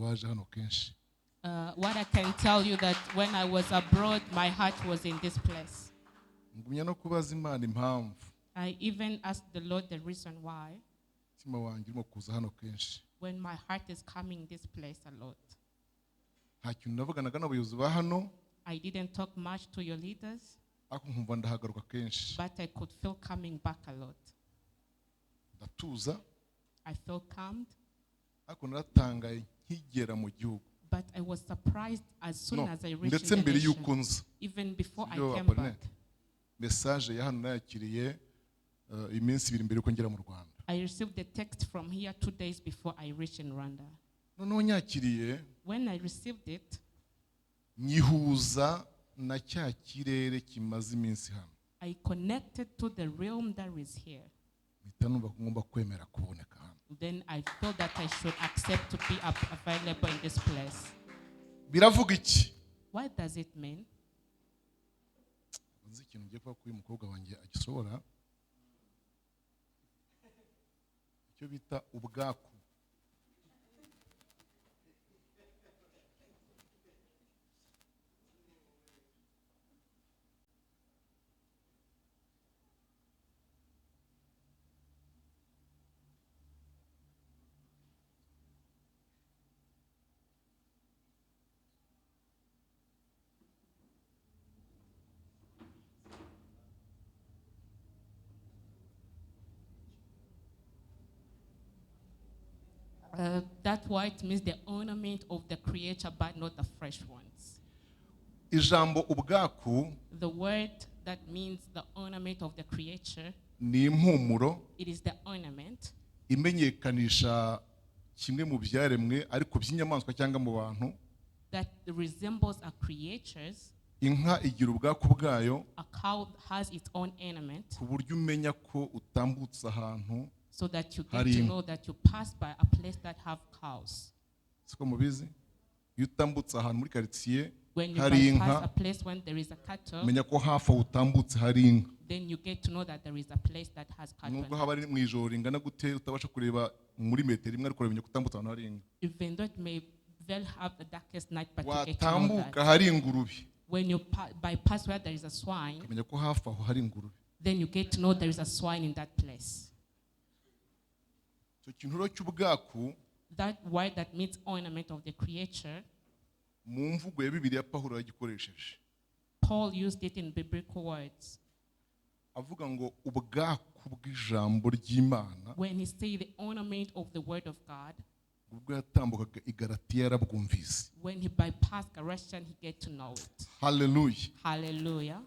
baje hano kenshi. What I can tell you that when I was abroad, my heart was in this place. Ngumya no kubaza Imana impamvu I even asked the Lord the reason why, umutima wanjye urimo kuza hano kenshi. When my heart is coming this place a lot. Nta kintu navuganaga n'abayobozi ba hano, I didn't talk much to your leaders, ariko nkumva ndahagaruka kenshi. But I could feel coming back a lot. Ndatuza. I felt calmed, Ariko naratangaye nkigera mu gihugu. But I was surprised as soon No, as I reached ndetse the mbere nation, y'uko nza, even before I Sibyo, came Apollinaire? back. Message ya hano nayakiriye iminsi 2 mbere yuko ngera mu Rwanda. I received the text from here 2 days before I reached in Rwanda. Noneho nyakiriye, When I received it, nyihuza na cya kirere kimaze iminsi hano. I connected to the realm that is here. Mpita numva ko ngomba kwemera kuboneka hano. Then I felt that I should accept to be available in this place. Biravuga iki? What does it mean? Nzi ikintu ngiye kuvuga ko uyu mukobwa wanjye agisohora, icyo bita ubwaku. That white means the ornament of the creature, but not the fresh ones. Ijambo ubwaku The word that means the ornament of the creature, ni impumuro it is the ornament imenyekanisha kimwe mu byaremwe, ariko by'inyamaswa cyangwa mu bantu. That resembles a creature's. Inka igira ubwaku bwayo, A cow has its own ornament, ku buryo umenya ko utambutse ahantu so that you get hari to inka. Know that you pass by a place that have cows. Siko mubizi? Iyo utambutse ahantu muri karitsiye When you hari bypass inka, a place when there is a cattle, menya ko hafi aho utambutse hari inka. Then you get to know that there is a place that has cattle. Nubwo haba ari mu ijoro ringana gute, utabasha kureba muri metero imwe, ariko uramenya ko utambutse ahantu hari inka. Even though it may well have the darkest night, but you get to know Watambuka that. hari ingurube, When you bypass where there is a swine, ukamenya ko hafi aho hari ingurube. Then you get to know there is a swine in that place. Icyo kintu rero cy'ubwaku, That word that means ornament of the creature, mu mvugo ya Bibiliya Pawulo yagikoresheje, Paul used it in biblical words. Avuga ngo ubwaku bw'ijambo ry'Imana, When he said the ornament of the word of God, ubwo yatambukaga i Galatiya yarabwumvise. When he bypassed Galatians, he get to know it. Haleluya. Hallelujah.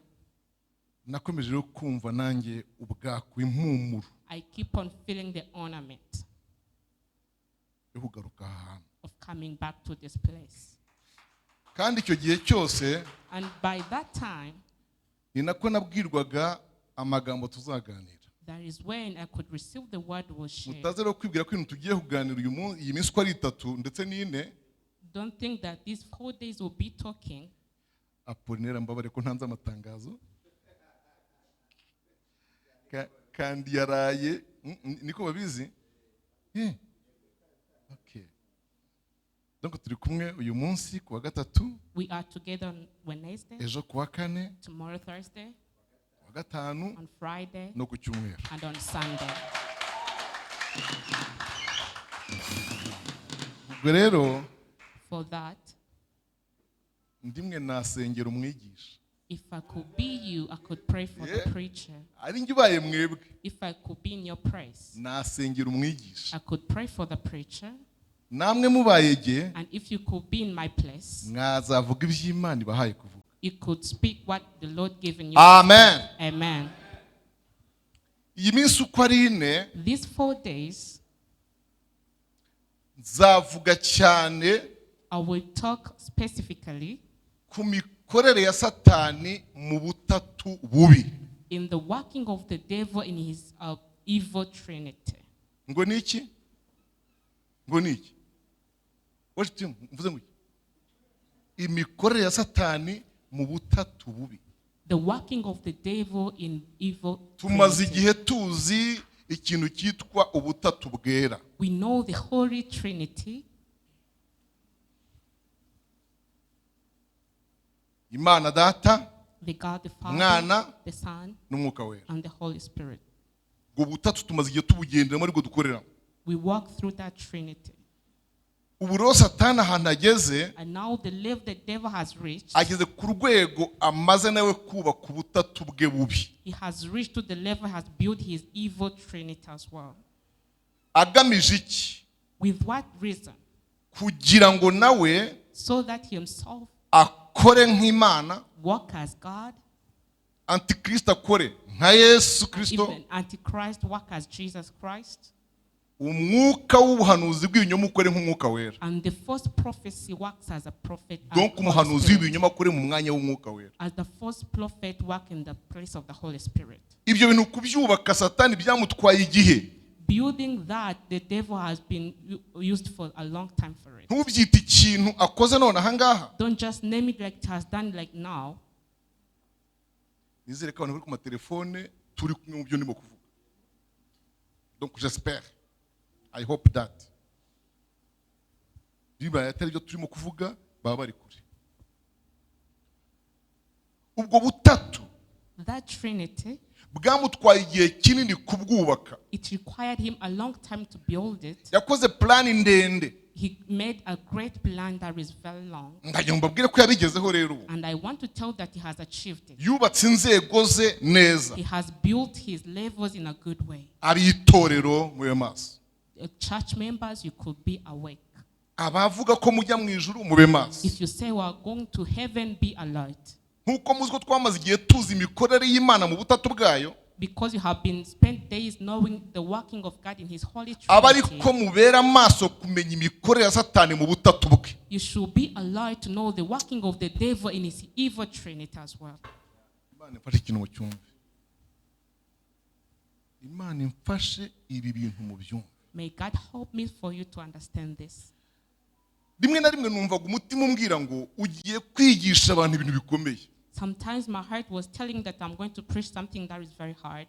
Nakomeje rero kumva nanjye ubwaku, impumuro I keep on feeling the ornament yo kugaruka aha hantu. Of coming back to this place. Kandi icyo gihe cyose, And by that time, ni nako nabwirwaga amagambo tuzaganira. That is when I could receive the word was shared. Mutaze rero kwibwira ko ibintu tugiye kuganira uyu munsi, iyi minsi uko ari itatu ndetse n'ine. Don't think that these 4 days will be talking. Apolinera, mbabare ko ntanze amatangazo. Kandi yaraye niko babizi. Okay. Donc turi kumwe uyu munsi ku wa gatatu, We are together on Wednesday, ejo ku wa kane, tomorrow Thursday, ku wa gatanu on Friday, no ku cyumweru. And on Sunday. Ubwo rero, For that, ndimwe nasengera umwigisha. If I could be you, I could pray for the preacher. Ari njye ubaye mwebwe, If I could be in your place, nasengera umwigisha. I could pray for the preacher. Namwe mubaye jye, And if you could be in my place, mwazavuga iby'Imana ibahaye kuvuga. You could speak what the Lord given you. Amen. Amen. Iyi minsi uko ari ine, These 4 days, nzavuga cyane I will talk specifically ku mikorere ya Satani mu butatu bubi. In the working of the devil in his evil trinity. Ngo ni iki? Ngo ni iki? Worship team, mvuze ngo iki? Imikorere ya Satani mu butatu bubi. The working of the devil in evil Tumaze trinity. Igihe tuzi ikintu cyitwa ubutatu bwera. We know the Holy Trinity. Imana Data, The God the Father, Mwana, the Son, n'Umwuka Wera. and the Holy Spirit. Ubwo butatu tumaze igihe tubugenderamo, aribwo dukoreramo. We walk through that Trinity. Ubu rero Satani ahantu ageze, And now the level the devil has reached, ageze ku rwego amaze nawe kubaka ubutatu bwe bubi, he has reached to the level has built his evil Trinity as well. Agamije iki? With what reason? Kugira ngo nawe So that himself akore nk'Imana, walk as God, Antikristo akore nka Yesu Kristo, even Antichrist walk as Jesus Christ, umwuka w'ubuhanuzi bw'ibinyoma ukore nk'Umwuka Wera. And the false prophecy works as a prophet and Donc Holy umuhanuzi Spirit. w'ibinyoma akore mu mwanya w'Umwuka Wera. As the false prophet work in the place of the Holy Spirit. Ibyo bintu kubyubaka Satani byamutwaye igihe. Building that, the devil has been used for a long time for it. Ntubyite ikintu akoze none ahangaha. Don't just name it like it has done like now. Nizere ko abantu bari ku matelefone turi kumwe mu byo ndimo kuvuga. Donc j'espère, I hope that bibaye atari byo turimo kuvuga baba bari kure. Ubwo butatu That Trinity, bwamutwaye igihe kinini kubwubaka. It required him a long time to build it. Yakoze plan ndende. He made a great plan that is very long. Ndagira ngo mbabwire ko yabigezeho rero ubu. And I want to tell that he has achieved it. Yubatse inzego ze neza. He has built his levels in a good way. Ab'itorero mube maso. Church members, you could be awake. Abavuga ko mujya mu ijuru mube maso. If you say we are going to heaven, be alert. Nk'uko muzi ko twamaze igihe tuzi imikorere y'Imana mu butatu bwayo, Because you have been spent days knowing the working of God in his holy aba Trinity, ariko mubera amaso kumenya imikorere ya Satani mu butatu bwe. You should be alert to know the working of the devil in his evil Trinity as well. Imana imfashe ikintu mucyumve. Imana imfashe ibi bintu mubyumve. May God help me for you to understand this. Rimwe na rimwe numvaga umutima umbwira ngo ugiye kwigisha abantu ibintu bikomeye, Sometimes my heart was telling that I'm going to preach something that is very hard.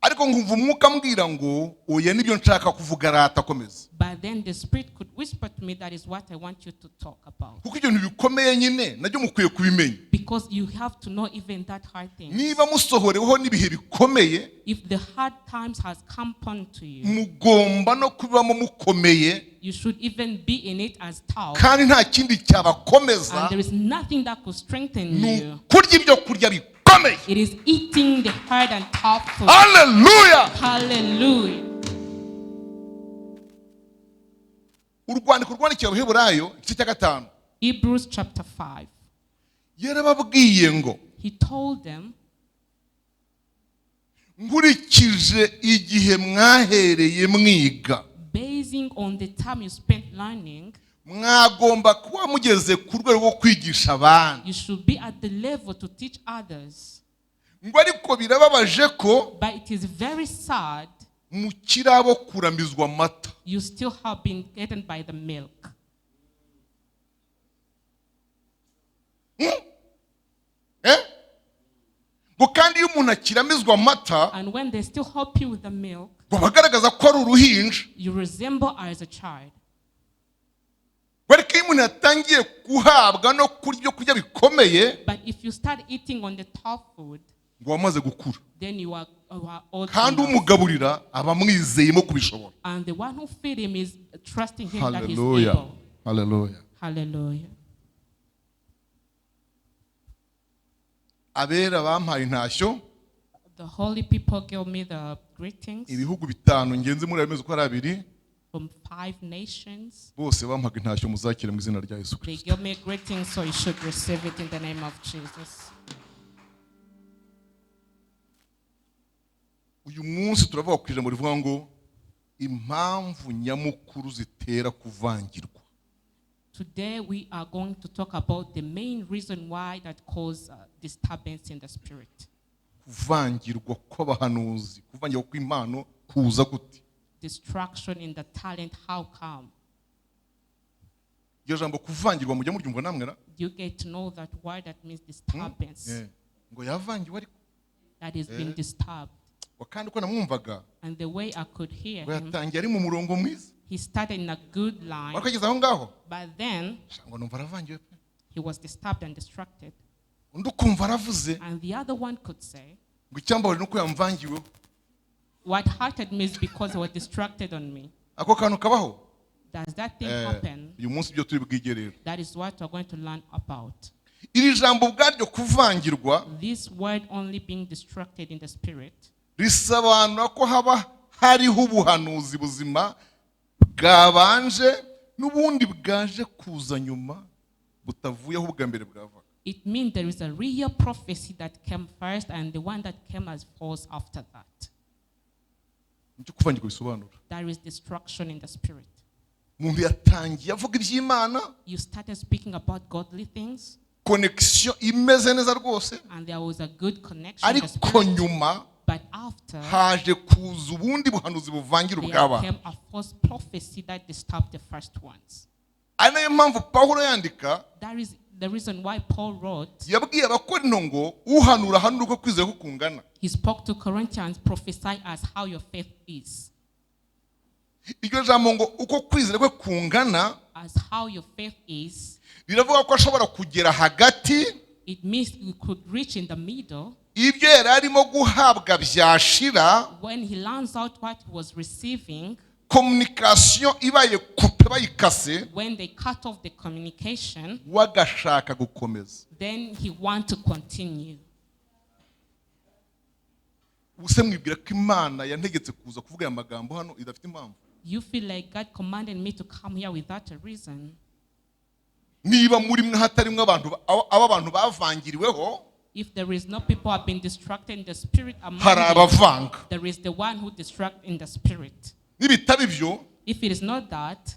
Ariko nkumva umwuka ambwira ngo oya, nibyo nshaka kuvuga, rata akomeza. But then the Spirit could whisper to me that is what I want you to talk about. Kuko ibyo bintu bikomeye nyine nabyo mukwiye kubimenya. Because you have to know even that hard thing. Niba musohoreweho n'ibihe bikomeye, If the hard times has come upon to you, mugomba no kubibamo mukomeye, you should even be in it as tough. Kandi nta kindi cyabakomeza And there is nothing that could strengthen ni you. ukurya ibyo kurya bikomeye. It is eating the hard and tough food. Haleluya! Hallelujah. Urwandiko rwandikiwe Abaheburayo igice cya 5, Hebrews chapter 5. yarababwiye ngo He told them, nkurikije igihe mwahereye mwiga, basing on the time you spent learning, mwagomba kuba mugeze ku rwego rwo kwigisha abandi. You should be at the level to teach others. Ngo ariko birababaje ko But it is very sad mukiri abo kuramizwa amata. You still have been eaten by the milk. Eh? Ngo kandi iyo umuntu akiramizwa amata, And when they still help you with the milk, ngo bagaragaza ko ari uruhinja. You resemble as a child. Ngo ariko iyo umuntu yatangiye guhabwa no kurya ibyo kurya bikomeye, But if you start eating on the tough food, ngo wamaze gukura, then you are old kandi enough. Umugaburira aba amwizeyemo kubishobora. And the one who feed him is trusting him that he's Haleluya! able. Haleluya! Hallelujah. Abera bampaye intashyo. The holy people gave me the greetings Ibihugu bitanu ngenzi muri ayo mezi uko ari abiri, from 5 nations. Bose bampaga intashyo, muzakire mu izina rya Yesu They Kirisito. gave me greetings, so you should receive it in the name of Jesus. Uyu munsi turavuga ku ijambo rivuga ngo impamvu nyamukuru zitera kuvangirwa. Today we are going to talk about the main reason why that cause disturbance in the spirit. Kuvangirwa kw'abahanuzi, kuvangirwa kw'impano kuza gute? Destruction in the talent, how come? Iryo jambo kuvangirwa mujya muryumva namwe ra? Do you get to know that word that means disturbance? Eh, ngo yavangiwe ariko. That has been disturbed. Ngo kandi uko namwumvaga, And the way I could hear ngo him, yatangiye ari mu murongo mwiza, he started in a good line, ariko ageze aho ngaho, but then sha, ngo numva aravangiwe pe. He was disturbed and distracted. Undi ukumva aravuze And the other one could say, ngo icyambabaje ni uko yamvangiweho. "What hurted me is because they were distracted on me." Ako kantu kabaho. Does that thing Eh, happen? uyu munsi ibyo turi bwige rero. That is what we're going to learn about. Iri jambo ubwaryo kuvangirwa This word only being distracted in the spirit risobanura ko haba hariho ubuhanuzi buzima bwabanje n'ubundi bwaje kuza nyuma butavuye aho ubwa mbere bwavaga. It means there is a real prophecy that came first and the one that came as false after that. Nicyo kuvangirwa bisobanura. There is destruction in the spirit. Umuntu yatangiye avuga iby'Imana, You started speaking about godly things, connection imeze neza rwose, and there was a good connection in the ariko spirit. nyuma But after, haje kuza ubundi buhanuzi buvangira there ubw'abana. came a false prophecy that disturbed the first ones. Ari nayo mpamvu Pawulo yandika That is the reason why Paul wrote, yabwiye Abakorinto ngo uhanura ahanura uko kwizera ko kungana. He spoke to Corinthians, "Prophesy as how your faith is." Iryo jambo ngo uko kwizera kwe kungana As how your faith is, riravuga ko ashobora kugera hagati, it means you could reach in the middle. Ibyo yari arimo guhabwa byashira, When he learns out what he was receiving, communication ibaye coupé bayikase, when they cut off the communication, we agashaka gukomeza. Then he want to continue. Ubuse mwibwira ko Imana yantegetse kuza kuvuga aya magambo hano idafite impamvu? You feel like God commanded me to come here without a reason. Niba muri mwe hatarimwo abantu abo abantu bavangiriweho, If there is no people who have been distracted in the spirit among hari you, abavanga. There is the one who distract in the spirit. Nibitaba ibyo, If it is not that,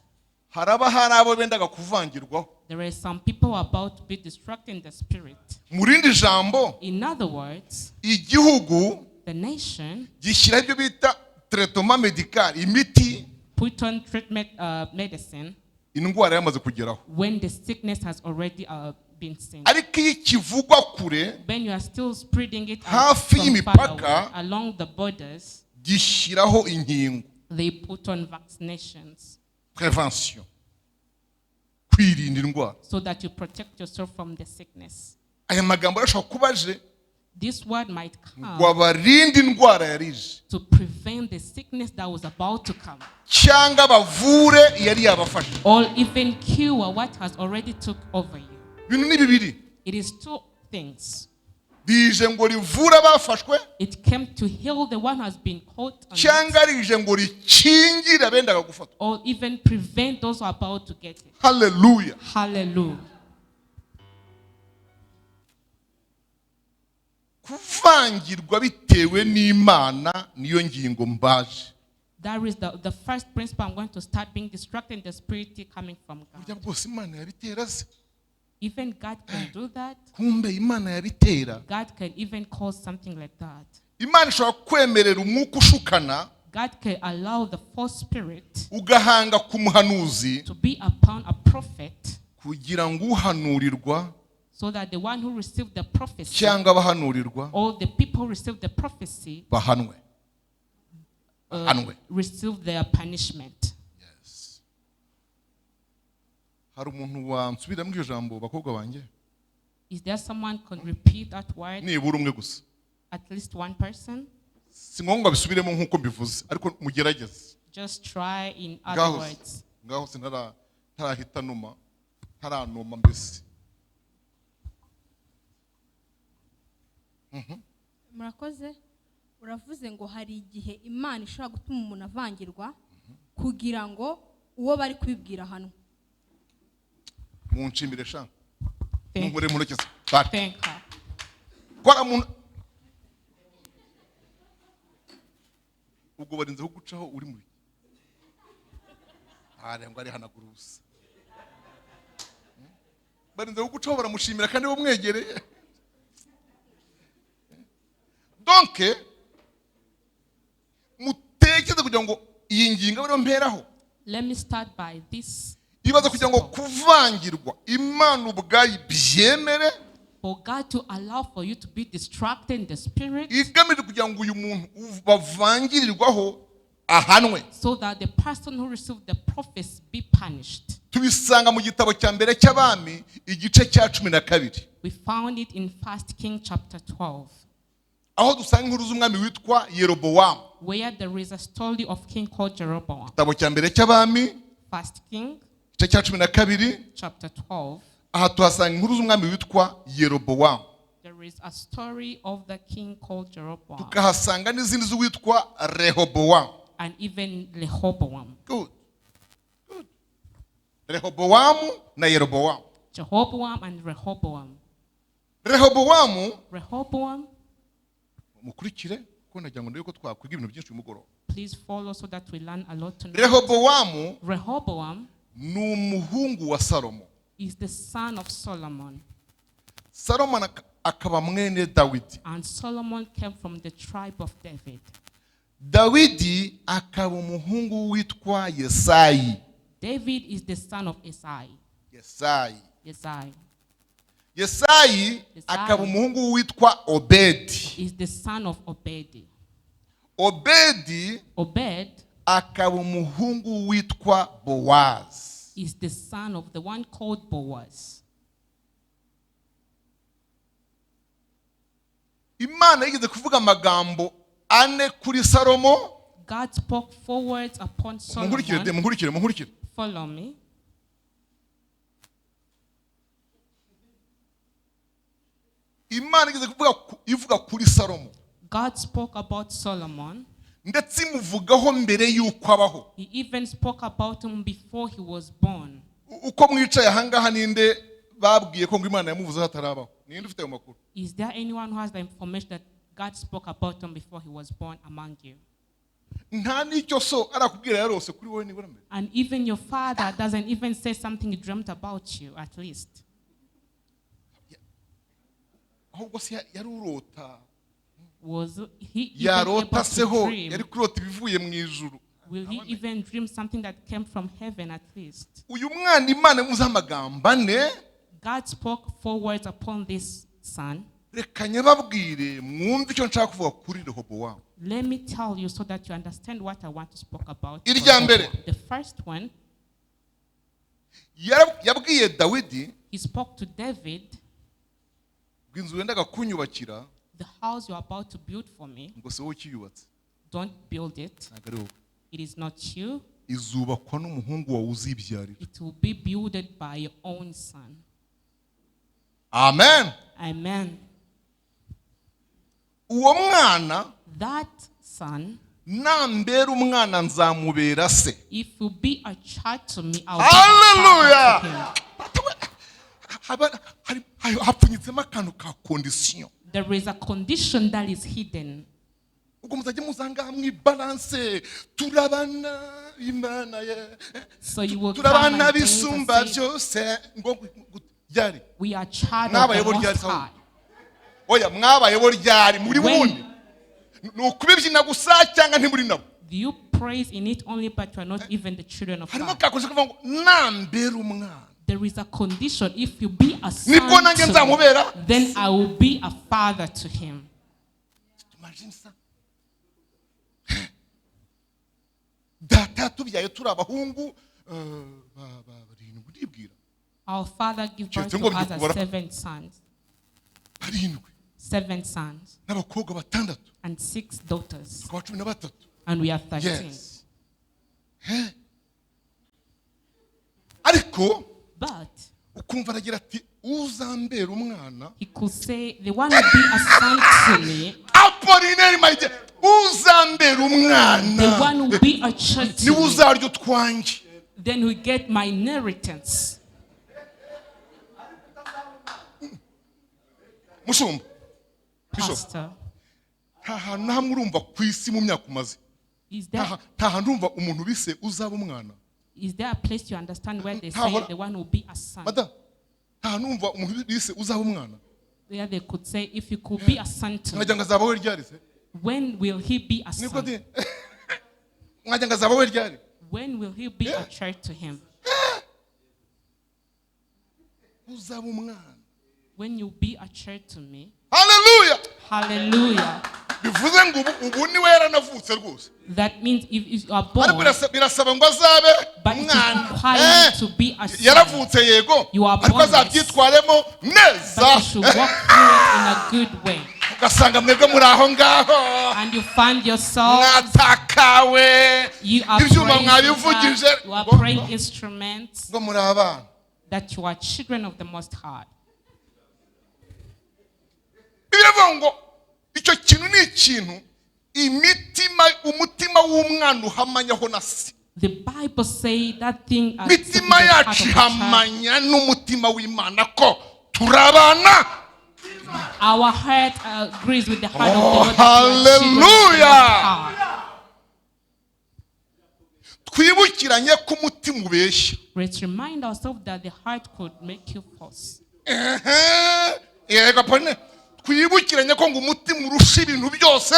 haraba hari abo bendaga kuvangirwaho. There are some people about to be distracted in the spirit. Mu rindi jambo, In other words, igihugu the nation gishyiraho ibyo bita traitement médical, imiti, put on treatment medicine indwara yamaze kugeraho. When the sickness has already been seen. Ariko iyo ikivugwa kure, When you are still spreading it out hafi from far y'imipaka, away, along the borders, gishyiraho inkingo, they put on vaccinations prevention, kwirinda indwara. So that you protect yourself from the sickness. Aya magambo arashobora kuba aje This word might come ngo abarinde indwara yarije, to prevent the sickness that was about to come, cyangwa bavure yari yabafashe. Or even cure what has already took over you. Ibintu ni bibiri. It is two things. Rije ngo rivure abafashwe, It came to heal the one who has been caught on it, cyangwa rije ngo rikingire abendaga gufatwa. Or even prevent those who are about to get it. Haleluya. Hallelujah. Kuvangirwa bitewe n'Imana niyo ngingo mbaje. That is the first principle I'm going to start, being distracted in the spirit coming from God. Burya bwose Imana yabitera se? Even God can do that. Kumbe Imana yabitera. God can even cause something like that. Imana ishobora kwemerera umwuka ushukana God can allow the false spirit ugahanga ku muhanuzi to be upon a prophet kugira ngo uhanurirwa so that the one who received the prophecy cyangwa abahanurirwa or the people who received the prophecy bahanwe, bahanwe. Receive their punishment. Yes. Hari umuntu wansubiramo iryo jambo, bakobwa banjye? Is there someone can repeat that word? Nibura umwe gusa. At least one person? Si ngombwa bisubiremo nk'uko mbivuze, ariko mugerageze. Just try in other Ngaho words. Ngaho se ntarahita numa, ntaranuma mbese. Murakoze. Uravuze ngo hari igihe Imana ishobora gutuma umuntu avangirwa kugira ngo uwo bari kubibwira hano. Munshimire sha. Thank, Munkore mu ntoki se. Bari. Thank her. Kora mu ubwo barinze kugucaho uri mu biki? Ngo arihanagura ubusa. Barinze kugucaho baramushimira kandi bamwegereye. Donc mutekereze kugira ngo iyi ngingo abe ariyo mperaho. Let me start by this. Ibaza kugira ngo kuvangirwa Imana ubwayo byemere, For God to allow for you to be distracted in the spirit igamije kugira ngo uyu muntu bavangirirwaho ahanwe. So that the person who received the prophecy be punished. Tubisanga mu gitabo cya mbere cy'Abami, igice cya 12. We found it in 1 King chapter 12, aho dusanga inkuru z'umwami witwa Yerobowamu. Where there is a story of king called Jeroboam. Igitabo cya mbere cy'abami, 1 King igice cya 12, chapter 12, aha tuhasanga inkuru z'umwami witwa Yerobowamu. There is a story of the king called Jeroboam Tukahasanga n'izindi z'uwitwa Rehobowamu. And even Rehoboam. Good. Good. Rehobowamu na Yerobowamu. Jeroboam and Rehoboam. Rehobowamu, Rehoboam, mukurikire kuko nagira ngo ndebe ko twakwiga ibintu byinshi uyu mugoroba. Please follow so that we learn a lot tonight. Rehobowamu Rehoboam ni umuhungu wa Salomo. Is the son of Solomon. Salomo akaba mwene Dawidi. And Solomon came from the tribe of David. Dawidi akaba umuhungu witwa Yesayi. David is the son of Esai. Yesayi. Esai Yesayi Yesayi. Akaba umuhungu witwa Obedi. Is the son of Obed. Obedi Obed akaba umuhungu witwa Bowazi. Is the son of the one called Boaz. Imana yigeze kuvuga amagambo ane kuri Salomo. God spoke four words upon Munkurikire de Solomon. Munkurikire, munkurikire. Follow me. Imana igeze kuvuga ivuga kuri Salomo, God spoke about Solomon. Ndetse imuvugaho mbere y'uko abaho. He even spoke about him before he was born. Uko mwicaye ahangaha, ninde babwiye ko ngo Imana yamuvuzeho atarabaho? Ninde ufite ayo makuru? Is there anyone who has the information that God spoke about him before he was born among you? Nta n'icyo so arakubwira yarose kuri wowe nibura mbere? And even your father doesn't even say something he dreamt about you, at least. Ahubwo se yari urota? Was he even able Yarota to seho dream? yari kurota ibivuye mu ijuru? Will he even dream something that came from heaven at least? Uyu mwana Imana yamuzeho amagambo ane. God spoke four words upon this son. Reka nyababwire mwumve icyo nshaka kuvuga kuri Rehobowamu. Let me tell you so that you understand what I want to speak about. Irya mbere. The first one, Yabwiye Dawidi he spoke to David, ngo inzu wendaga kunyubakira, the house you're about to build for me, ngo si wowe ukiyubatse, don't build it. Ntabwo ari wowe. It is not you. Izubakwa n'umuhungu wawe uzibyarira. It will be builded by your own son. Amen. Amen. Uwo mwana That son, nambera umwana nzamubera se. If you be a child to me, I'll be a father to Hallelujah. him. Hapfunyitsemo akantu ka condition. There is a condition that is hidden. Ubwo muzajya muzanga mwibalance, turabana Imana ye, So you will come turabana and dance bisumba and say, byose, ngo ryari? we are child of Mwabayeho the ryari Most Sawuli? High. Oya, mwabayeho ryari muri When- bundi ni ukubibyina gusa cyangwa ntimuri nabo? Do you praise in it only, but you are not even the children of Harimo God? kakoze kuvuga ngo nambera umwana, There is a condition. If you be a son nibwo nanjye to me, nzamubera. Then I will be a father to him. Imagine ça. Data yatubyaye turi abahungu barindwi ndibwira. Our father gave birth Keretse to ngo us as byikubara. seven sons. Barindwi Seven sons n'abakobwa batandatu, and six daughters. tukaba 13. And we are 13. Yes. He. Ariko But ukumva aragira ati uzambera umwana, he could say, the one who be a son to me, Apolineri mayide, uzambera the umwana one who be a child to niwe me, uzarya utwanjye. Then we get my inheritance. Mushumba, Bishop, Pastor, nta hantu na hamwe urumva ku isi mu myaka umaze, is there, nta hantu urumva umuntu bise uzaba umwana? Is there a place you understand where they say Ntabwo- the one will be a son? Madamu, nta hantu urumva umuntu bise uzaba umwana? Where they could say, if you could be a son to me, Mwagira ngo azaba we ryari se? When will he be a Niko son? di mwagira ngo azaba we ryari? When will he be a child to him? Uzaba umwana. When you be a child to me. Haleluya. Hallelujah. Bivuze ngo ubu niwe yaranavutse rwose. That means if you are Ariko born, birasaba ngo azabe but it is umwana. required to be a son. Yaravutse yego, You are ariko born, yes. azabyitwaremo neza. But you should walk through it in a good way. Ugasanga mwebwe muri aho ngaho And you find yourself, mwatakawe, you are ibyuma praying, mwabivugije, you are ngo- praying instruments, ngo muri abana. that you are children of the Most High. Biravuga ngo icyo kintu ni ikintu imitima umutima w'umwana uhamanyaho na se. The Bible say that thing as Imitima the heart yacu of the child. ihamanya n'umutima w'Imana ko turabana. Our heart agrees with the heart Oh, of the Lord. That we are children of the Most hallelujah. High. Twibukiranye ko umutima ubeshya. Let's remind ourselves that the heart could make you false. Ehe, yego Pauline. Twibukiranye ko ngo umutima urusha ibintu byose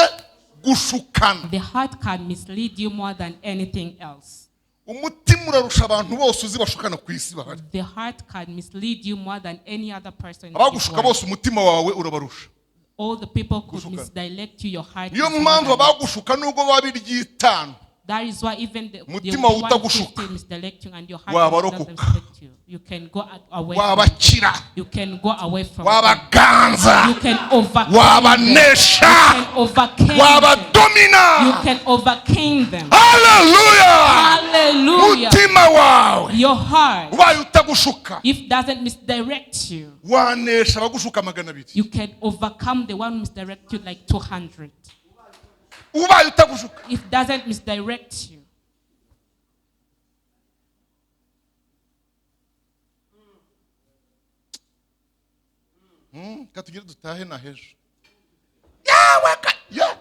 gushukana. The heart can mislead you more than anything else. Umutima urarusha abantu bose uzi bashukana ku isi bahari. The heart can mislead you more than any other person in this Abagushuka world. bose umutima wawe urabarusha. All the people could Gushukana. misdirect you. Your heart Niyo is more mpamvu than abagushuka nubwo baba iry'itanu, That is why even the Umutima one utagushuka. 50 misdirect you and your heart does not Wabarokoka. misdirect you. You can go away from them. Wabakira. You can go away from them. Wabaganza, You can overcome them. wabanesha, You can overcome them. wabadomina. You can overcome them. Haleluya. Hallelujah. Mutima wawe Your heart, ubaye utagushuka, if doesn't misdirect you, wanesha abagushuka 200. you can overcome the one who misdirect you like 200. Ubaye utagushuka. If doesn't misdirect you. Reka tugire dutahe na hejo. Yawe ka ya.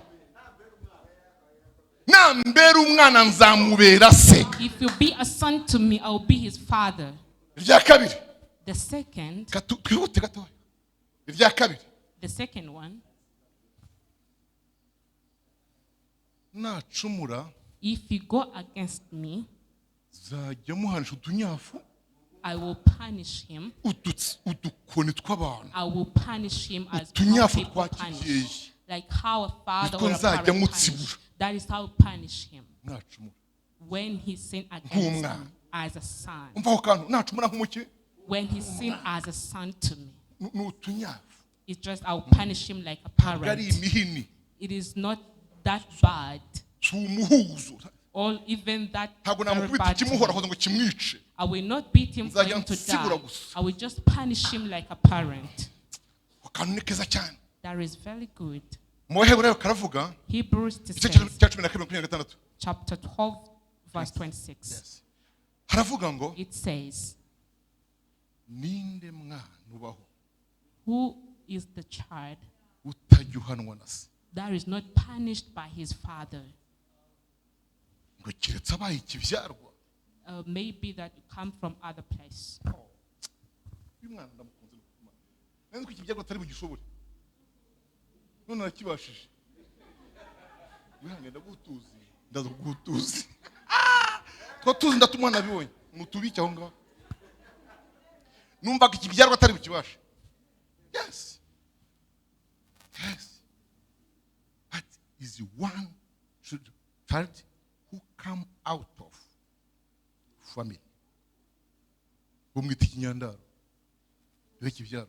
Nambera umwana nzamubera se. If you be a son to me, I will be his father. Irya kabiri. The second, Twihute gatoya. Irya kabiri. the second one, Nacumura if you go against me, nzajya muhanisha utunyafu, I will punish him. Udukoni tw'abantu. I will punish him as how Utunyafu people twa punish. kibyeyi. Like how a father Niko or a nzajya parent mutsibura. punish. That is how I punish him. Nacumura. When he sinned against Nk'umwana. me as a son. Umva ako kantu, nacumura nk'umuki? When he sinned as a son to me. Ni utunyafu. It's just I'll punish him like a Ntabwo ari parent. imihini. It is not that bad. Si umuhuzo. Or even that Ntabwo very namukubita bad to ikimuhora me. ngo kimwice. I will not beat him for Nzajya him to nsibura die. gusa. I will just punish him like a parent. Ako kantu ni keza cyane. That is very good. Mu Baheburayo karavuga, Hebrews igice says, cya 12:26. chapter 12, verse 26. Yes. Haravuga ngo It says, ninde mwana ubaho who is the child utajya uhanwa na se? that is not punished by his father? Ngo keretse abaye ikibyarwa. Maybe that come from other place. Uyu mwana ndamukunze. Nzi ko ikibyarwa atari bugishobore. None arakibashije. Wihangane ndagutuzi. Ndaza kugutuzi. Two tuzi ndatumwana nabibonye. Mutubike aho ngaho. Numvaga ikibyarwa atari bukibashe. Yes. Yes. But is one child who come out of family. Bumwita ikinyandaro. Niwe kibyarwa.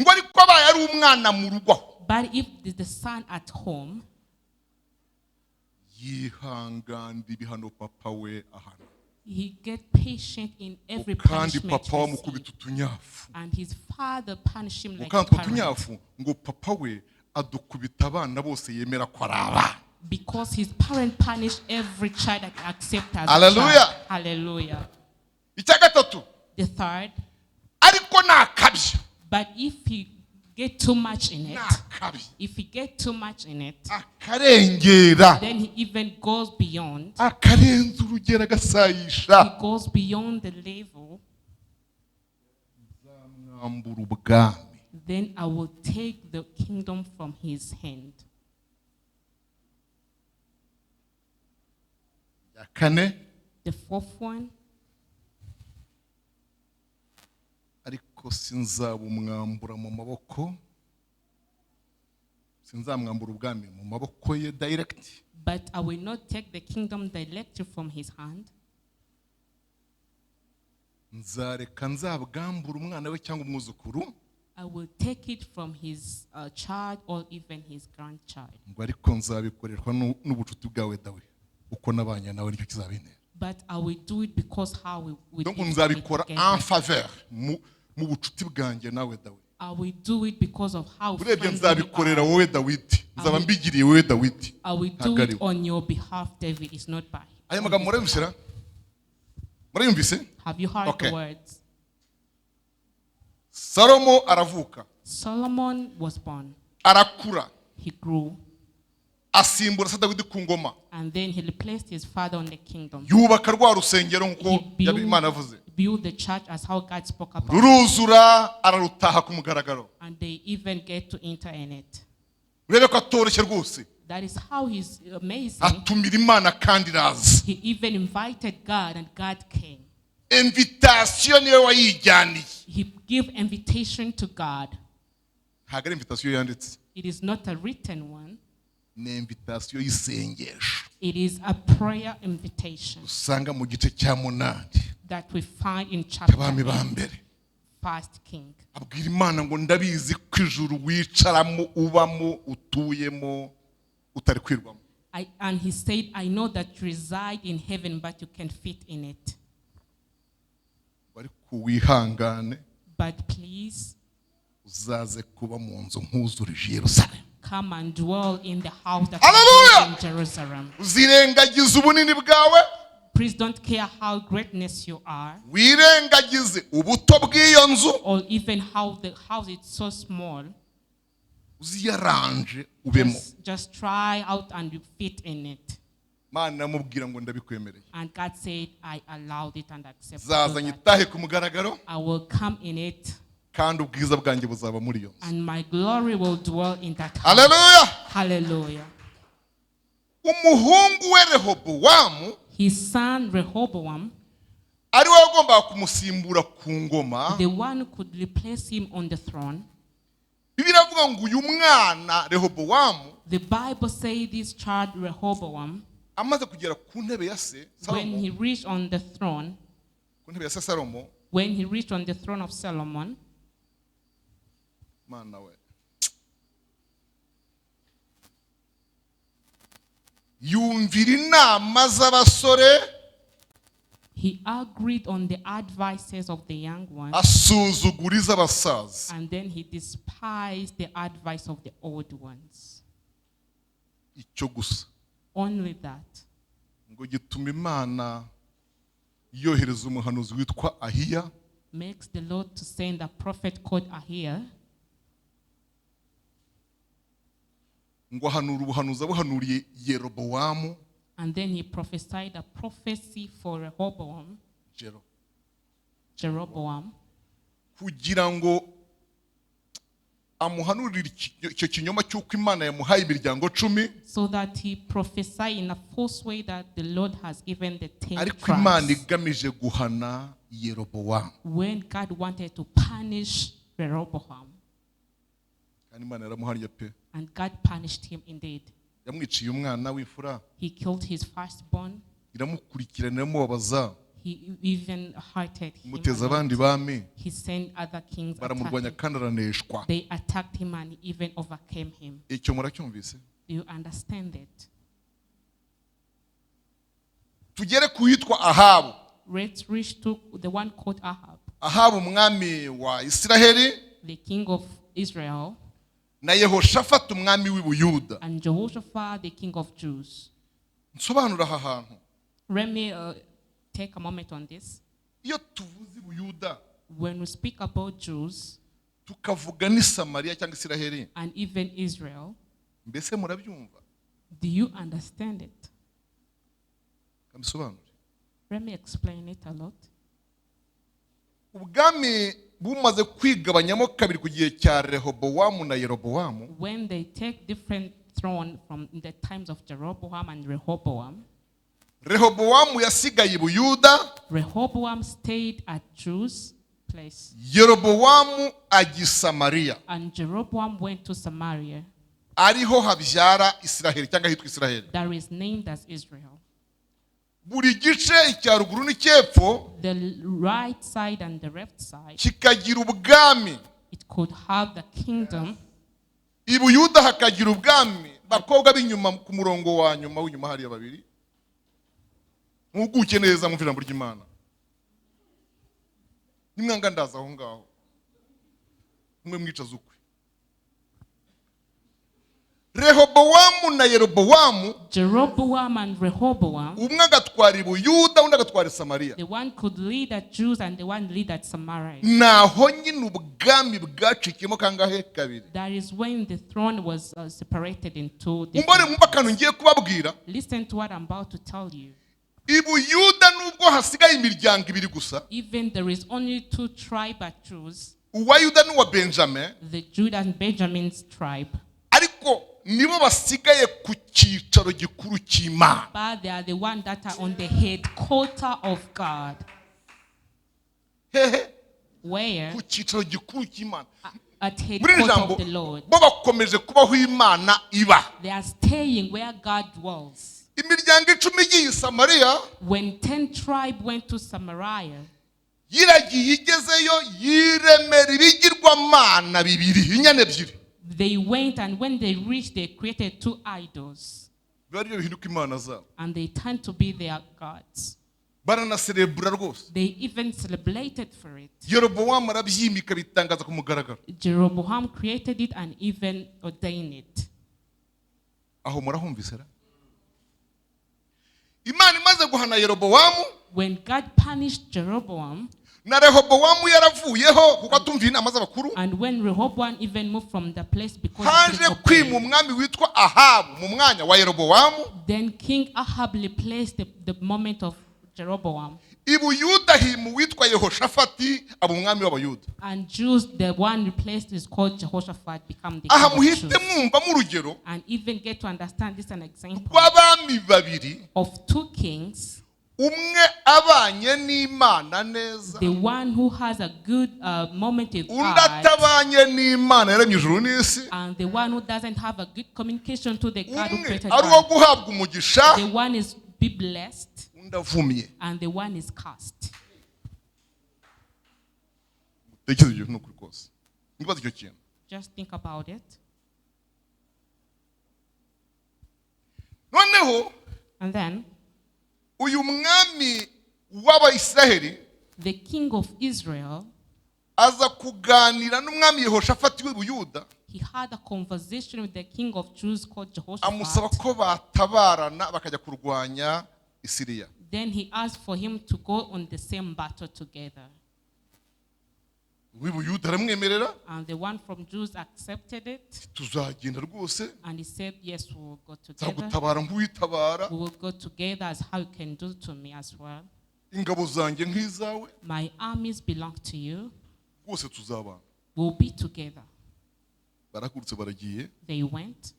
Ngo ariko abaye ari umwana mu rugo aho. But if the son at home, Yihangana ibihano papa we ahana. he get patient in every Kandi punishment papa received. wamukubita utunyafu. And his father punish him like a Kandi utwo parent. tunyafu ngo papa we adukubita abana bose yemera ko ari abana. Because his parent punish every child that accept as Hallelujah. a child. Hallelujah. Icya gatatu, The third, ariko nakabya. but if he get too much in it, Nakabya. if he get too much in it, Akarengera. then he even goes beyond. Akarenza urugero agasayisha. He goes beyond the level. Nzamwambura ubwami. Then I will take the kingdom from his hand. Icya kane, The fourth one, ariko sinzabumwambura mu maboko, Sinzamwambura ubwami mu maboko ye direct, But I will not take the kingdom directly from his hand. Nzareka nzabwambura umwana we cyangwa umwuzukuru. I will take it from his child or even his grandchild. Ngo ariko nzabikoreshwa n'ubucuti bwawe Dawe, uko nabanye nawe nicyo kizabintera. But I will do it because how we Donc did it nzabikora together. En faveur mu bucuti bwanjye nawe Dawe. I will do it because of how Urebye friendly we nzabikorera are. wowe Dawidi, nzaba mbigiriye wowe Dawidi. I will do Ntabwo ari it we. on your behalf, David. It's not by. Aya magambo murayumvise ra? Murayumvise? Have you heard Okay. the words? Salomo aravuka. Solomon was born. Arakura. He grew. Asimbura se Dawidi ku ngoma. And then he replaced his father on the kingdom. Yubaka rwa rusengero nk'uko He Imana yavuze. built the church as how God spoke about. Ruruzura, ararutaha ku mugaragaro. And they even get to enter in it. Urebe ko atoroshye rwose. That is how he's amazing. Atumira Imana kandi iraza. He even invited God and God came. Invitation niwe wayijyaniye. He gave invitation to God. Ntabwo ari invitation yanditse. It is not a written one. Ni invitation y'isengesho. It is a prayer invitation Usanga mu gice cya 8 that we find in chapter cy'Abami ba 8, Mbere. First King. Abwira Imana ngo ndabizi ko ijuru wicaramo, ubamo, utuyemo, utari kwirwamo. And he said, "I know that you reside in heaven, but you can fit in it." Ariko wihangane, But please uzaze kuba mu nzu nkuzurije i Yerusalemu. come and dwell in the house that Hallelujah! I built in Jerusalem. Uzirengagize ubunini bwawe, Please don't care how greatness you are, wirengagize ubuto bw'iyo nzu, or even how the house is so small. uziyaranje ubemo. Just try out and you fit in it. Mana amubwira ngo ndabikwemereye. And God said, "I allowed it and accepted Zaza that. nyitahe ku mugaragaro, I will come in it, kandi ubwiza bwanjye buzaba muri iyo nzu. and my glory will dwell in that house." Haleluya! Hallelujah. Umuhungu we Rehobowamu, His son Rehoboam, ari we wagombaga kumusimbura ku ngoma, the one who could replace him on the throne, Bibiliya iravuga ngo uyu mwana Rehobowamu the Bible says this child Rehoboam, amaze kugera ku ntebe ya se when Salomo, he reached on the throne, ku ntebe ya se Salomo, when he reached on the throne of Solomon, Mana we, yumvira inama z'abasore, he agreed on the advices of the young ones, asuzugura iz'abasaza. And then he despised the advice of the old ones. Icyo gusa Only that ngo gituma Imana yohereza umuhanuzi witwa Ahiya makes the Lord to send a prophet called Ahiah ngo ahanura ubuhanuzi abuhanuriye Yerobowamu, and then he prophesied a prophecy for Rehoboam, Jero, Jeroboam, kugira ngo amuhanurire icyo kinyoma cy'uko Imana yamuhaye imiryango 10, so that he prophesied in a false way that the Lord has given the 10 ariko Imana tribes. igamije guhana Yerobowamu. When God wanted to punish Rehoboam, Kandi Imana yaramuhannye pe. And God punished him indeed. Yamwiciye umwana w'imfura. He killed his firstborn. Iramukurikirana, iramubabaza. He even hurted him Imuteza a lot. abandi bami, He sent other kings baramurwanya attacking. kandi araneshwa. They attacked him and even overcame him. Icyo muracyumvise? Do you understand it? Tugere ku witwa Ahabu. Let's reach to the one called Ahab, Ahabu umwami wa Isiraheli, the king of Israel, na Yehoshafati umwami w'i Buyuda. And Jehoshaphat, the king of Jews. Nsobanura aha hantu. Let me take a moment on this. Iyo tuvuze i Buyuda, When we speak about Jews tukavuga n'i Samariya cyangwa Isiraheli, and even Israel, mbese murabyumva? Do you understand it? Kabisobanure. Let me explain it a lot. Ubwami bumaze kwigabanyamo kabiri ku gihe cya Rehobowamu na Yerobowamu, When they take different throne from the times of Jeroboam and Rehoboam, Rehobowamu yasigaye i Buyuda, Rehoboam stayed at Jews' place, Yerobowamu ajya i Samariya. And Jeroboam went to Samaria. Ariho habyara Isiraheli cyangwa hitwa Isiraheli. That is named as Israel. Buri gice, icya ruguru n'icyepfo, The right side and the left side, kikagira ubwami. It could have the kingdom. I Buyuda hakagira ubwami. Bakobwa b'inyuma ku murongo wa nyuma w'inyuma hariya babiri, muhuguke neza mwumve ijambo ry'Imana. Nimwanga ndaza aho ngaho mwe mwicaza ukwe. Rehobowamu na Yerobowamu, Jeroboam and Rehoboam, umwe agatwara i Buyuda, undi agatwara i Samariya. The one could lead at Jews and the one lead at Samaria. Naho nyine ubwami bwacikiyemo kangahe? Kabiri. That is when the throne was separated in two Mumbare different. mwumve akantu ngiye kubabwira. Listen to what I'm about to tell you. I Buyuda nubwo hasigaye imiryango ibiri gusa, Even there is only two tribe at Jews, uwa Yuda n'uwa Benjamin, the Judah and Benjamin's tribe, ariko nibo basigaye ku cyicaro gikuru cy'Imana. But they are the one that are on the headquarter of God. Hehe? Where? Ku cyicaro gikuru cy'Imana. At Muri iri headquarter jambo, of the Lord. bo bakomeje kubaho Imana iba. They are staying where God dwells. Imiryango 10 igiye i Samariya, When 10 tribe went to Samaria, yiragiye igezeyo yiremera ibigirwamana bibiri, inyana ebyiri. They went, and when they reached, they created two idols, Biba aribyo bihinduka imana zabo. And they turned to be their gods. Baranaserebura rwose. They even celebrated for it. Yerobowamu arabyimika, bitangaza ku mugaragaro. Jeroboam created it and even ordained it. Aho murahumvise ra? Imana imaze guhana Yerobowamu, When God punished Jeroboam, na Rehobowamu yaravuyeho kuko atumviye inama z'abakuru, and when Rehoboam even moved from the place because he haje couldn't kwima obey, umwami witwa Ahabu mu mwanya wa Yerobowamu. Then King Ahab replaced the moment of Jeroboam. I Buyuda hima uwitwa Yehoshafati, aba umwami w'Abayuda. And Jews, the one replaced is called Jehoshaphat, become the Aha king of muhite Jews. mwumvamo urugero And even get to understand this an example rw'abami babiri, of two kings, umwe abanye n'Imana neza, the one who has a good moment with undi God, atabanye n'Imana yaremye ijuru n'isi. And the one who doesn't have a good communication to the God who Umwe created ari uwo God. guhabwa umugisha, The one is be blessed, undi avumye. And the one is cursed. Tekereza ibyo ni ukuri kose, nibaza icyo kintu. Just think about it. Noneho And then uyu mwami w'Abayisiraheli the king of Israel, aza kuganira n'umwami Yehoshafati w'i Buyuda, he had a conversation with the king of Jews called amusaba Jehoshaphat. Ko batabarana bakajya kurwanya Isiriya. Then he asked for him to go on the same battle together. Uw'i Buyuda aramwemerera. And the one from Jews accepted it. Tuzagenda rwose. And he said, "Yes, we will go together. Nzagutabara nk'uwitabara. We will go together as how you can do to me as well. Ingabo zanjye nk'izawe. My armies belong to you. Rwose tuzabana. We'll be together." Barahagurutse baragiye. They went.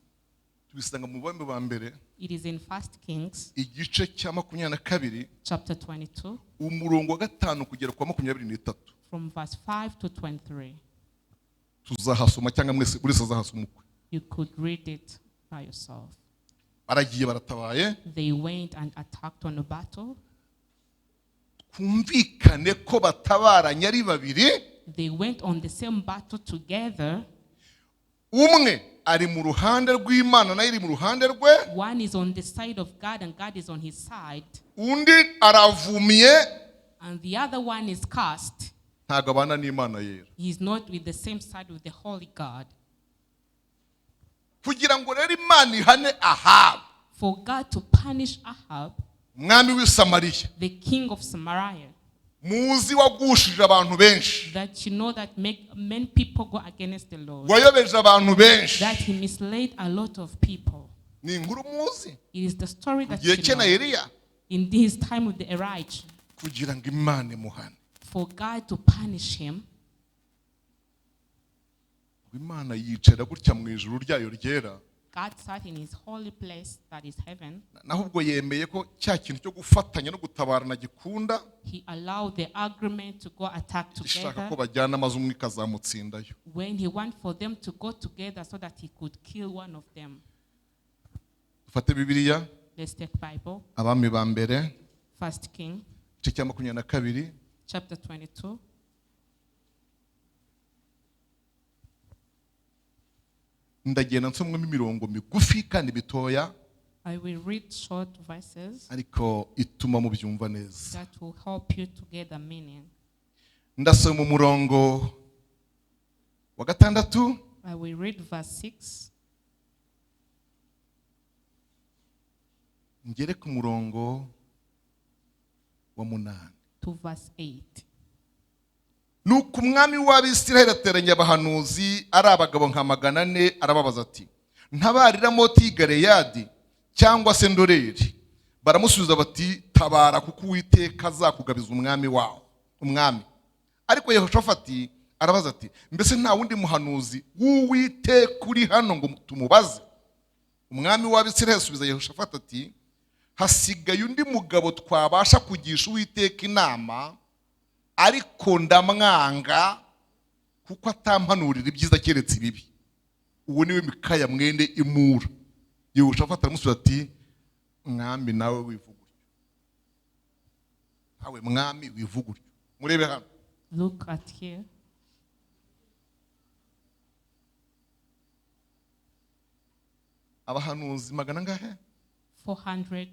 Tubisanga mu Bami ba Mbere, It is in First Kings igice cya 22, chapter 22, umurongo wa 5 kugera kwa 23. From verse 5 to 23. Tuzahasoma cyangwa mwese buri wese azahasoma ukwe. You could read it by yourself. Baragiye baratabaye. They went and attacked on a battle. Twumvikane ko batabaranye ari babiri. They went on the same battle together. Umwe ari mu ruhande rw'Imana nayo iri mu ruhande rwe. One is on the side of God and God is on his side. Undi aravumiye. And the other one is cast. Ntabwo abana n'Imana yera. He is not with the same side with the Holy God. Kugira ngo rero Imana ihane Ahabu, For God to punish Ahab, umwami w'i Samariya, the king of Samaria, muzi wagushije abantu benshi, that you know that make many people go against the Lord, wayobeje abantu benshi. That he misled a lot of people. Ni inkuru muzi. It is the story that Gihe you cye na know. Eliya. In his time with the Elijah, Kugira ngo Imana imuhane, for God to punish him, Imana yicara gutya mu ijuru ryayo ryera. God sat in his holy place, that is heaven. Naho ubwo yemeye ko cya kintu cyo gufatanya no gutabarana gikunda. He allowed the agreement to go attack Gishaka ko together bajyana maze umwe ikazamutsindayo. When he wanted for them to go together so that he could kill one of them. Dufate Bibiliya. Let's take Bible. Abami ba mbere, First King, igice cya 22. Chapter 22. Ndagenda nsomwamo imirongo migufi kandi mitoya, I will read short verses ariko ituma mubyumva neza. That will help you to get the meaning. Ndasoma umurongo wa 6. I will read verse 6 Ngere ku murongo wa 8. To verse 8. Nuko umwami w'Abisirayeli ateranya abahanuzi ari abagabo nka 400, arababaza ati: "Ntabare i Ramoti y'i Galeyadi cyangwa se ndorere?" Baramusubiza bati: "Tabara, kuko Uwiteka azakugabiza umwami wawo umwami." Ariko Yehoshafati arabaza ati: "Mbese nta wundi muhanuzi w'Uwiteka uri hano ngo tumubaze?" Umwami w'Abisirayeli asubiza Yehoshafati ati: "Hasigaye undi mugabo twabasha kugisha Uwiteka inama, ariko ndamwanga kuko atampanurira ibyiza keretse ibibi. Uwo niwe Mikaya mwene Imura." Yehoshafati aramusubiza ati: "Mwami, nawe wivuga utyo, nawe mwami wivuga utyo." Murebe hano. Look at here. Abahanuzi magana angahe? 400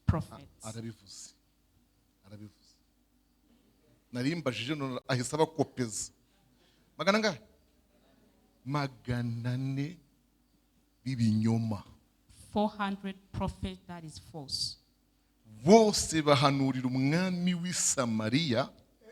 prophets. Arabivuze, arabivuze. Narimbajije none ahise abakopeza. Magana angahe? 400 b'ibinyoma. 400 prophets that is false. Bose bahanurira umwami w'i Samariya.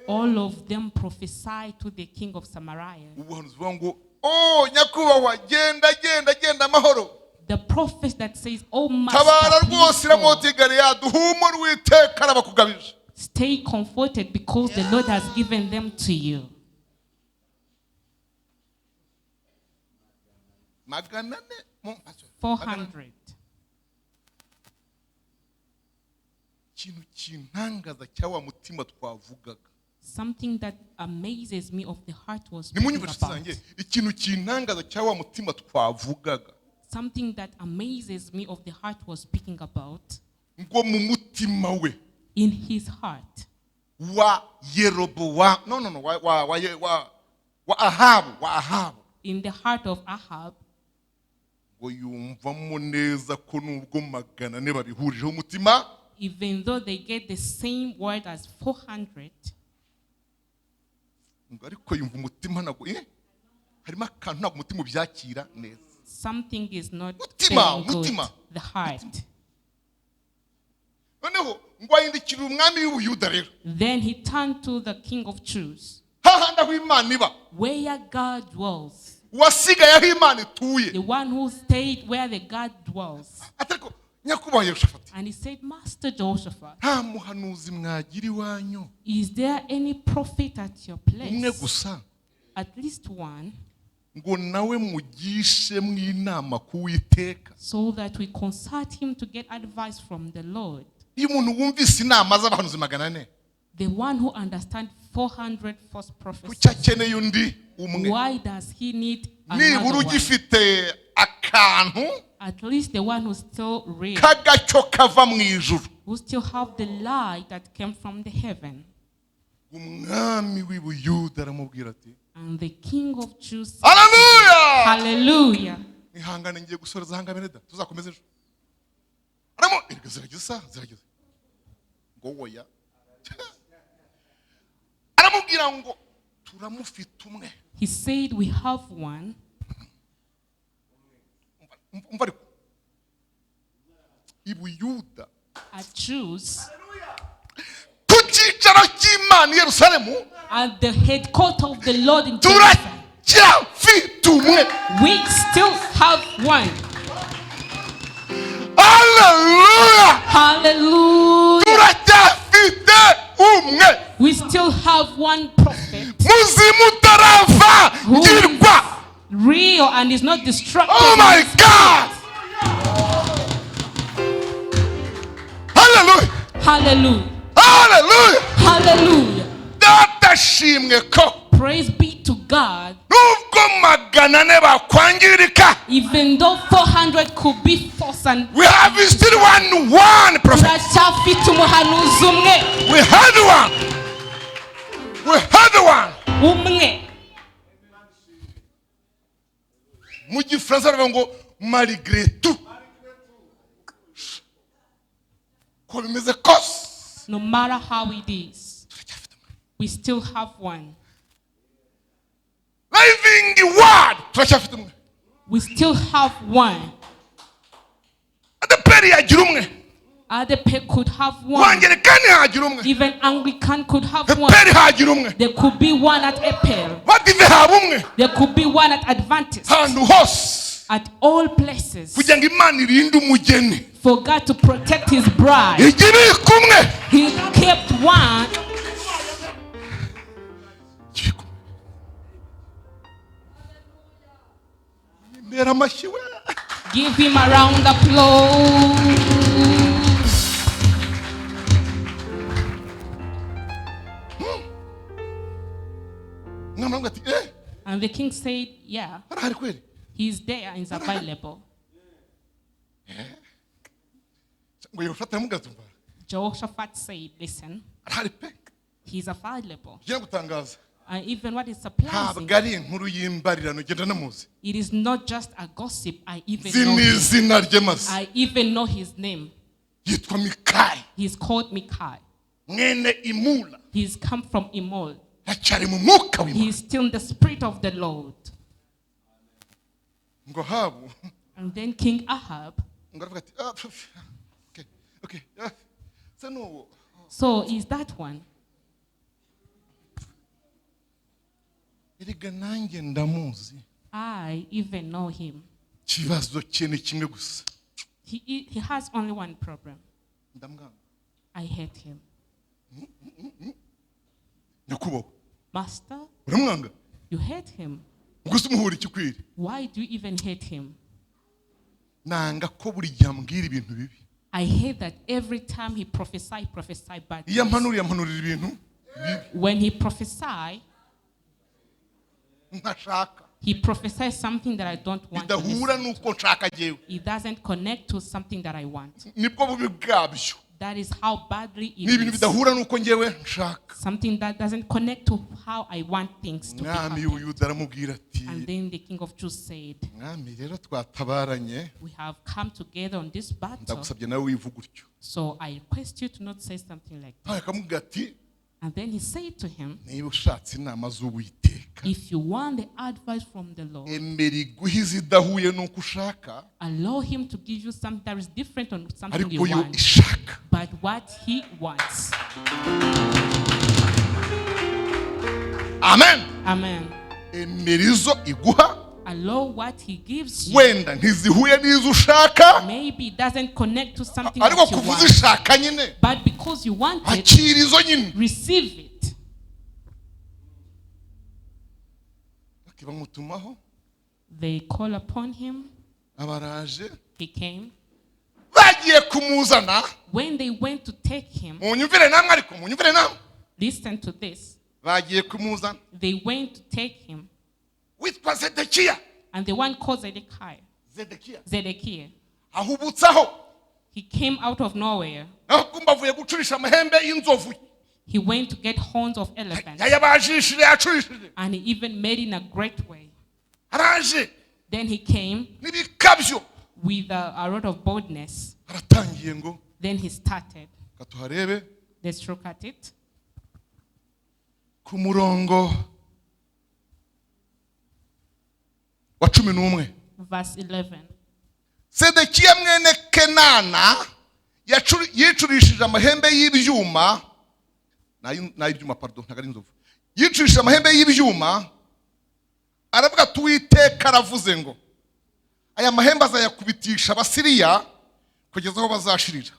All of them prophesy to the king of Samaria. Ubuhanuzi buvuga ngo: "Oh nyakubahwa, genda, genda, genda amahoro." The prophet that says, "Oh master, "Tabara please rwose go. Ramoti Galeyadi, humura, Uwiteka arabakugabije." Stay comforted because the Lord has given them to you." 400 400. Ikintu kintangaza cya wa mutima twavugaga. Something that amazes me of the heart was speaking Nimunyumve inshuti about. zanjye, ikintu kintangaza cya wa mutima twavugaga. Something that amazes me of the heart was speaking about. Ngo mu mutima we, In his heart, wa Yerobowa, no, no, no, wa Ahabu, wa Ahabu, in the heart of Ahab, ngo yumvamo neza ko nubwo 400 babihurijeho umutima, even though they get the same word as 400, ngo ariko yumva umutima ntabwo harimo akantu, ntabwo umutima ubyakira neza. Something is not Mutima, feeling good. mutima. The heart. Noneho ngo ahindukirire umwami w'Ubuyuda rero, Then he turned to the king of Jews, hahandi aho Imana iba, where God dwells, wasigaye aho Imana ituye. The one who stayed where the God dwells. Ati: "Ariko nyakubahwa Yehoshafati, And he said, "Master Jehoshaphat, nta muhanuzi mwagira iwanyu, is there any prophet at your umwe place? gusa, At least one, ngo nawe mugishe mw'inama ku Witeka?" so that we consult him to get advice from the Lord." Iyo umuntu wumvise inama z'abahanuzi 400, The one who understands 400 false kuki prophecies, akeneye undi umwe? why does he need Nibura another one? ugifite akantu At least the one who's still real, k'agacyo kava mu ijuru. Who still have the light that came from the heaven. Umwami w'i Buyuda aramubwira ati, And the king of Jews said, Haleluya! Hallelujah. Ihangane, ngiye gusoreza ahangane da tuzakomeze ejo. Aramo erega zirageze, isaha zirageze. Ngo woya, aramubwira ngo turamufite umwe. He said, "We have one." Umva, umva ariko i Buyuda, At Jews, ku cyicaro cy'Imana i Yerusalemu, at the headquarters of the Lord in Jerusalem, turacyafite umwe. We still have one. Haleluya! Hallelujah. Turacyafite umwe We still have one prophet muzima utaravangirwa. Who Real and is not destructive. Oh in my spirit. God! Hallelujah! Hallelujah. Hallelujah! Hallelujah. Data shimwe ko Praise be to God. nubwo 400 bakwangirika, Even though 400 could be forced and we have still one prophet. turacyafite umuhanuzi umwe. We had one. We had one. Umwe. Mu gifaransa baravuga ngo malgré tout, ko bimeze kose, No matter how it is, turacyafite umwe. We still have one. Living word, turacyafite umwe. We still have one. ADEPR yagira umwe. ADEPR could have one. Wangerekani hagira umwe. Even Anglican could have one. EPR hagira umwe. There could be one at EPR. Badive haba umwe. There could be one at Adventist. Ahantu hose, At all places. kugira ngo Imana irinde umugeni, For God to protect his bride. ijya ibika umwe. He kept one. Ijya ibika umwe. Mbera amashyi we. Give him a round applause. Umwana aravuga ati eh, And the king said, yeah, arahari kweri. He's there and he's available. Ngo Yehoshafati aramubwira ati umva, Jehoshaphat said, listen, arahari pe. He's available. Ngiye gutangaza, And even what is surprising, ntabwo ari inkuru y'imbarirano, genda namuzi. It is not just a gossip. I even Nzi know him. n'izina rye maze. I even know his name. Yitwa Mikayi, He's called Mikai. Mwene Imula. He's come from Imol. Aracyari mu mwuka w'Imana. He's still in the spirit of the Lord. Ngo Ahabu And then King Ahab. Ngo aravuga ati ah, pf, okay, ah, se n'uwo. So is that one. Erega nanjye ndamuzi. I even know him. Ikibazo cye ni kimwe gusa. He has only one problem. Ndamwanga. I hate him. Nyakubahwa, Master, uramwanga? You hate him. Ubwo se umuhura iki ukwiriye? Why do you even hate him? Nanga ko buri gihe ambwira ibintu bibi. I hate that every time he prophesy, prophesy bad Iyo things. ampanuriye, ampanurira ibintu bibi When he prophesy, ntashaka, he prophesies something that I don't want to bidahura listen. n'uko nshaka jyewe. It doesn't connect to something that I want. Nibwo bubi bwabyo. That is how badly Ni it ibintu is. bidahura n'uko njyewe nshaka. Something that doesn't connect to how I want things to be Mwami happen. w'Ubuyuda aramubwira ati, And then the king of Jews said, mwami, rero twatabaranye, we have come together on this battle, ndagusabye nawe wivuga utyo. So I request you to not say something like that. Akamubwira ati, And then he said to him, niba ushatse inama z'Uwiteka, if you want the advice from the Lord, emera iguhe izidahuye n'uko ushaka, allow him to give you something that is different on something ariko you yo want, ishaka. But what he wants. Amen. Amen. Emera izo iguha. Allow what he gives you. Wenda ntizihuye n'izo ushaka, Maybe it doesn't connect to something ariko that you kuva want. uzishaka nyine, But because you want it, akira izo nyine. Receive it. Bamutumaho. They call upon him. Abaraje. He came. Bagiye kumuzana. When they went to take him, Munyumvire namwe, ariko munyumvire namwe. Listen to this. Bagiye kumuzana. They went to take him. Witwa Zedekiya. And the one called Zedekiah. Zedekiya Zedekiah. Ahubutsaho. He came out of nowhere. Naho kumba avuye gucurisha amahembe y'inzovu. He went to get horns of elephants. Yayabajishije, yacurishije. And he even made in a great way. Araje Then he came n'ibikabyo. With a lot of boldness. Aratangiye ngo, Then he started. reka tuharebe. Let's look at it. Ku murongo wa 11. Verse 11. Sedekiya mwene Kenana yicurishije amahembe y'ibyuma, n'ay'ibyuma, pardon, ntabwo ari inzovu, yicurishije amahembe y'ibyuma, aravuga ati Uwiteka aravuze ngo aya mahembe azayakubitisha Abasiriya kugeza aho bazashirira.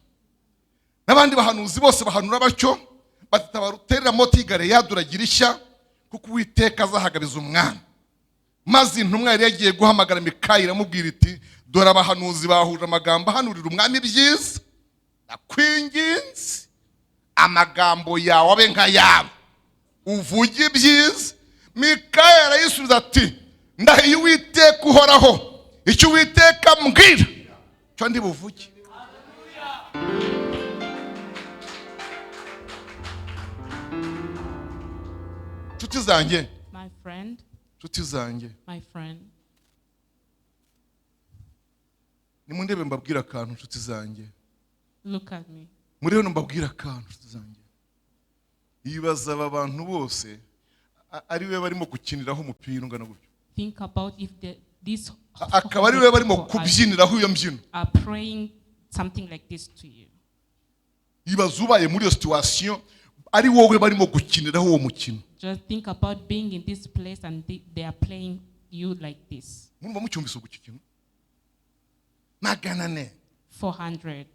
N'abandi bahanuzi bose bahanura batyo bati tabaruterera Ramoti y'i Galeyadi uragira ishya, kuko Uwiteka azahagabiza umwami. Maze intumwa yari yagiye guhamagara Mikaya iramubwira iti: "Dore abahanuzi bahuje amagambo ahanurira umwami ibyiza. Nakwinginze, amagambo yawe abe nk'ayabo, uvuge ibyiza." Mikaya arayisubiza ati: "Ndahiye Uwiteka uhoraho, icyo Uwiteka ambwira cyo ndi buvuge." Nshuti zanjye, My friend, nshuti zanjye, my friend, nimundebe mbabwire akantu, nshuti zanjye. Look at me. Muri hano mbabwire akantu, nshuti zanjye. Ibaza aba bantu bose ari we barimo gukiniraho umupira ungana gutyo, Think about if this akaba ari we barimo people kubyiniraho iyo mbyino. are praying something like this to you. Ibaza ubaye muri iyo situation, ari wowe barimo gukiniraho uwo mukino. Just think about being in this place and they are playing you like this. Murumva mucyumvise ubwo icyo kintu? 400. 400.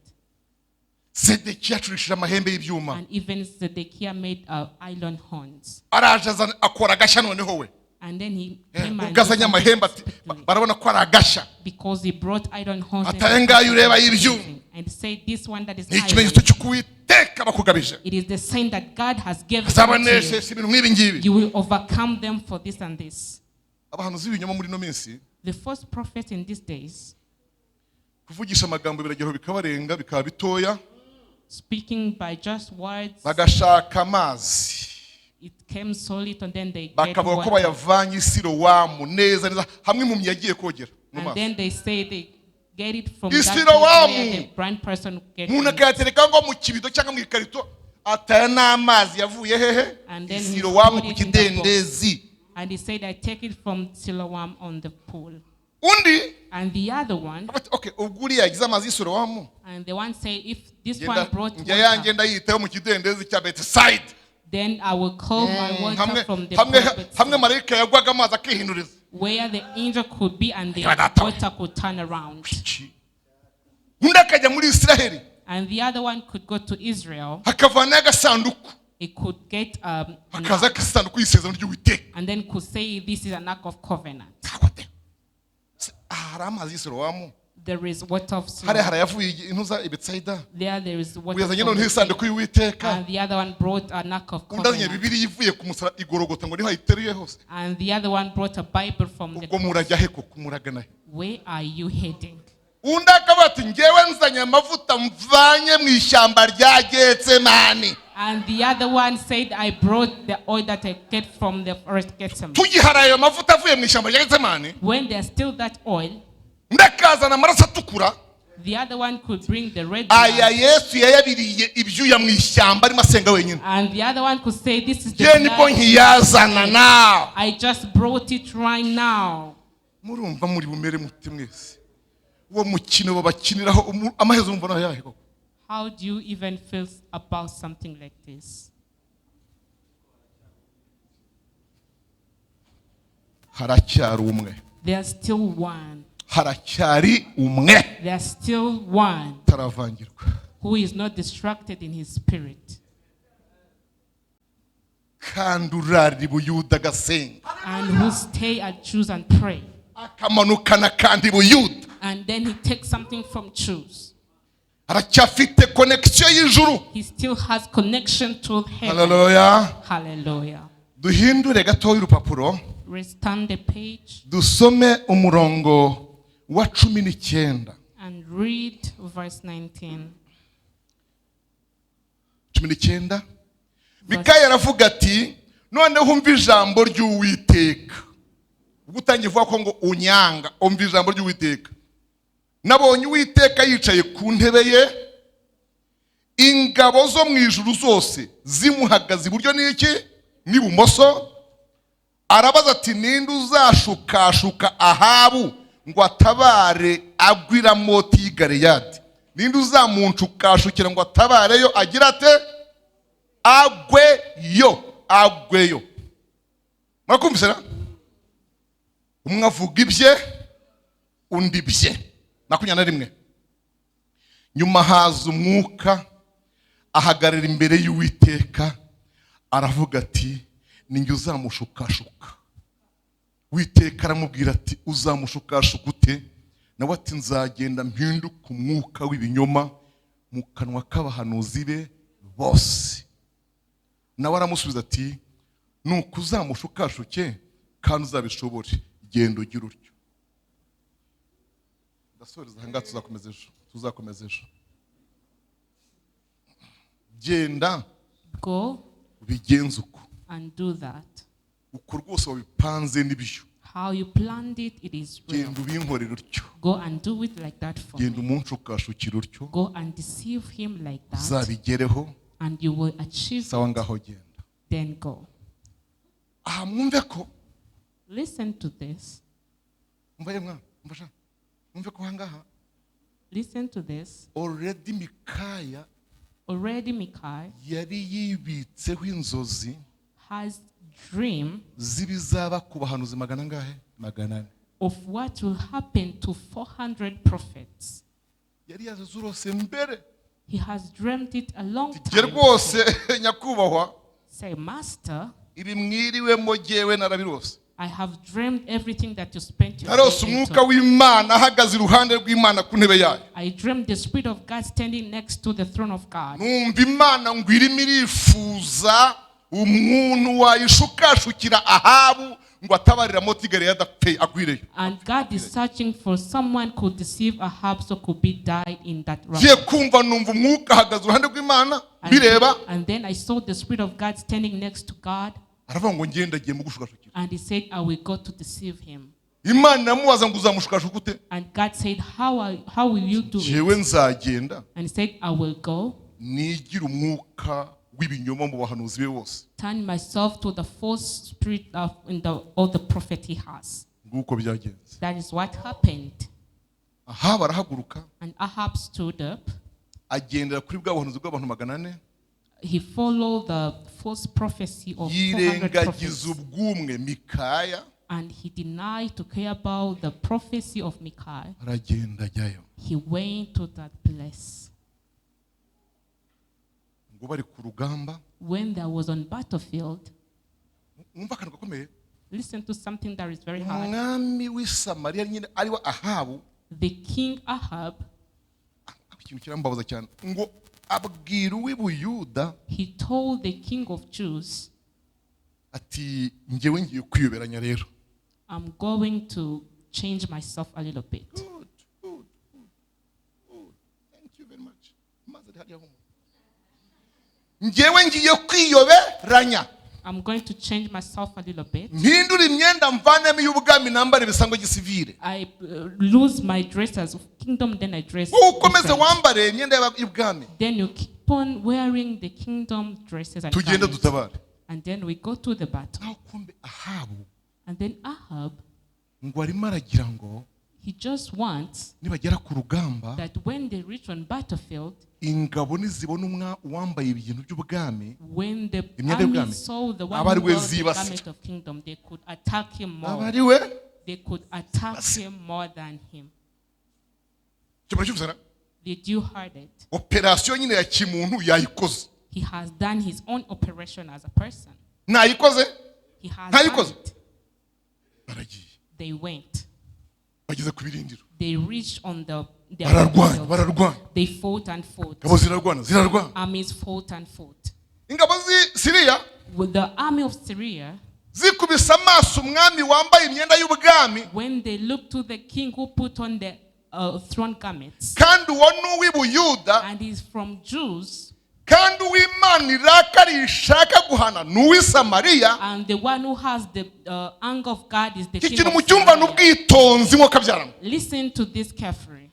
Sedekiya acurishije amahembe y'ibyuma. And even Zedekiah made iron horns. Araje azana, akora agashya noneho we. And then he came and Ubwo azanye amahembe ati barabona ko ari agashya. Because he brought iron horns and Ati aya ngaya ureba y'ibyuma and said, "This one that is ni ikimenyetso iron, cy'uko Uwiteka bakugabije it is the sign that God has given unto you. azabanesesha ibintu nk'ibi ngibi. You will overcome them for this and this." Abahanuzi b'ibinyoma muri ino minsi, The first prophet in these days, kuvugisha amagambo birageraho bikabarenga, bikaba bitoya, speaking by just words, bagashaka amazi, it came solid and then they get bakavuga ko water. bayavanye i Silowamu neza neza, hamwe impumyi yagiye kogera mu And maso. then they say they get it from that place Isilowamu. where the blind person get Umuntu it. akayatereka ngo mu kibido cyangwa mu ikarito, ataya n'amazi yavuye hehe? And then he I Silowamu put ku it in the box. kidendezi. And he said, "I take it from Siloam on the pool." Undi And the other one, ati: "Okay, ubwo uriya yagize amazi y'i Silowamu, and the one say, "If this one brought njya yanjye water, ndayitaho mu kidendezi cya Betisayida, then I will call my water hamwe from the hamwe pool of hamwe Bethsaida," marayika yagwaga amazi akihinduriza." where the angel could be and the Reba data. water could turn around. Undi akajya muri Isiraheli, And the other one could go to Israel. akavanayo agasanduku, It could get an hakaza ark, agasanduku y'isezerano ry'Uwiteka. and then could say, "This is an ark of covenant." Kagote. Aha hari amazi y'i Silowamu, There is water of hariya Siloam. hari ayavuye intuza i Betsaida, There is water uyazanye from noneho isanduku y'Uwiteka. And the other one brought an ark of Undi azanye covenant. Bibiliya ivuye ku musaraba i Gorogota, ngo niho ayiteruye hose. And the other one brought a Bible from the Ubwo cross. murajya he koko? Muragana he? Where are you heading? Undi akavuga ati: "Ngewe nzanye amavuta mvanye mu ishyamba rya Getsemani." And the other one said, "I brought the oil that I get from the forest Gethsemane." Tugihara ayo mavuta avuye mu ishyamba rya Getsemani, When there's still that oil, undi akazana amaraso atukura. the other one could bring the red Aya blood. Yesu yayabiriye ibyuya mu ishyamba arimo asenga wenyine. And the other one could say, "This is the Ngewe nibwo blood. nkiyazana nawe. I just brought it right now." Murumva muri bumere mute mwese uwo mukino babakiniraho amaherezo mumva nayo yahe koko? How do you even feel about something like this? Haracyari umwe. There's still one. Haracyari umwe There's still one utaravangirwa, who is not distracted in his spirit kandi urarira i Buyuda agasenga, and who stay at Jews and pray. akamanukana kandi i Buyuda. And then he takes something from Jews. Aracyafite connexion y'ijuru. He still has connection to heaven. Haleluya. Hallelujah. Duhindure gatoya urupapuro, Let's turn the page dusome umurongo wa 19. and read verse 19. 19. Mikaya aravuga ati: "Noneho umva ijambo ry'Uwiteka." Ubwo utangiye uvuga ko ngo unyanga, umva ijambo ry'Uwiteka: "Nabonye Uwiteka yicaye ku ntebe ye, ingabo zo mu ijuru zose zimuhagaze iburyo n'iki n'ibumoso. Arabaza ati: 'Ninde uzashukashuka Ahabu ngo atabare agwe i Ramoti y'i Galeyadi? Ninde uzamunshukashukira ngo atabareyo agira ate? Agweyo, agweyo.'" Murakumvise na? Umwe avuga ibye, undi ibye. 21. Nyuma haza umwuka, ahagarara imbere y'Uwiteka, aravuga ati: "Ninjye uzamushukashuka." Uwiteka aramubwira ati: "Uzamushukashuka ute?" Nawe ati: "Nzagenda mpinduke umwuka w'ibinyoma mu kanwa k'abahanuzi be bose." Nawe aramusubiza ati: "Nuko uzamushukashuke kandi uzabishobore, genda ugire utyo." Ndasoreza aha ngaha, tuzakomeza ejo, tuzakomeza ejo. Genda Go ubigenze uko and do that. Uko rwose wabipanze nibyo. How you planned it, it is real. Genda ubinkorere utyo. Go and do it like that for Genda me. umunshukashukire utyo. Go and deceive him like that, Uzabigereho. And you will achieve. Sawa, ngaho genda. Then go. Aha mwumve ko Listen to this. Umva ye mwana, umva sha, mwumve ko aha ngaha Listen to this. already Mikaya Already Micah yari yibitseho inzozi has dream z'ibizaba ku bahanuzi magana angahe? 400. Of what will happen to 400 prophets. Yari yazirose mbere. He has dreamt it a long Jye time rwose before. nyakubahwa, Say, "Master, ibi mwiriwemo jyewe narabirose. I have dreamed everything that you spent your Narose day umwuka into. w'Imana ahagaze iruhande rw'Imana ku ntebe yayo. I dreamed the Spirit of God standing next to the throne of God. Numva Imana ngo irimo irifuza umuntu wayishukashukira Ahabu ngo atabarira Ramoti adapfe agwireyo." And God is searching for someone could deceive Ahab so could be died in that Ngiye wrath. kumva numva umwuka ahagaze iruhande rw'Imana bireba. And then I saw the Spirit of God standing next to God, Aravuga ngo ngenda agiye mu gushukashukira. And he said, "I will go to deceive him." Imana iramubaza ngo uzamushukashuka ute? And God said, How will you do Jewe it?" nzagenda And he said, "I will go, nigire umwuka w'ibinyoma mu bahanuzi be bose." turn myself to the false spirit of in the all the prophet he has." Nguko byagenze. That is what happened. Ahabu arahaguruka, And Ahab stood up. Agendera kuri bwa buhanuzi bw'abantu 400, He followed the false prophecy of 400 yirengagiza prophets. ubw'umwe Mikaya, And he denied to care about the prophecy of Micah. aragenda ajyayo. He went to that place. Ngo bari ku rugamba, When there was on battlefield, mwumva akantu gakomeye. Listen to something that is very hard. Umwami w'i Samariya nyine ariwe Ahabu, The king Ahab, ikintu kirambabaza cyane, ngo abwira uw'i Buyuda he told the king of Jews, ati: "Njyewe ngiye kwiyoberanya rero." "I'm going to change myself a little bit." Good, good, good, good. Thank you very much. Amazi ari hariya humura. Njyewe ngiye kwiyoberanya, "I'm going to change myself a little bit. Mpindure imyenda, mvanemo iy'ubwami, nambare ibisango gisivire. I lose my dress as of kingdom, then I dress Wowe ukomeze different. wambare imyenda y'ubwami. Then you keep on wearing the kingdom dresses and Tugende garments. dutabare." And then we go to the battle." Naho kumbe Ahabu And then Ahab, ngo arimo aragira ngo he just wants nibagera ku rugamba, that when they reach on battlefield, ingabo nizibona umwa uwambaye ibintu by'ubwami, when the imyenda army y'ubwami, saw the one aba ari who we wore the zibasira. garment of kingdom, they could attack him Aba more. ari we They could attack him more than him. Icyo muracyumva na? Did you heard it? Operasiyo nyine ya kimuntu yayikoze. He has done his own operation as a person. Nayikoze. He has done Ntayikoze. it. Baragiye, They went. Bageze ku birindiro, They reached on their bararwanya, battlefield. Bararwanya. They fought and fought. Ingabo zirarwana, zirarwana. Armies fought and fought. Ingabo z'i Siriya With the army of Syria, zikubise amaso umwami wambaye imyenda y'ubwami, when they looked to the king who put on the throne garments, kandi uwo ni uw'i Buyuda, and he's from Jews, kandi uw'Imana irakariye ishaka guhana ni uw'i Samariya. And the one who has the anger of God is the Iki king kintu of mucyumvane Samaria. Ubwitonzi nk'uko kabyaramo. Listen to this carefully.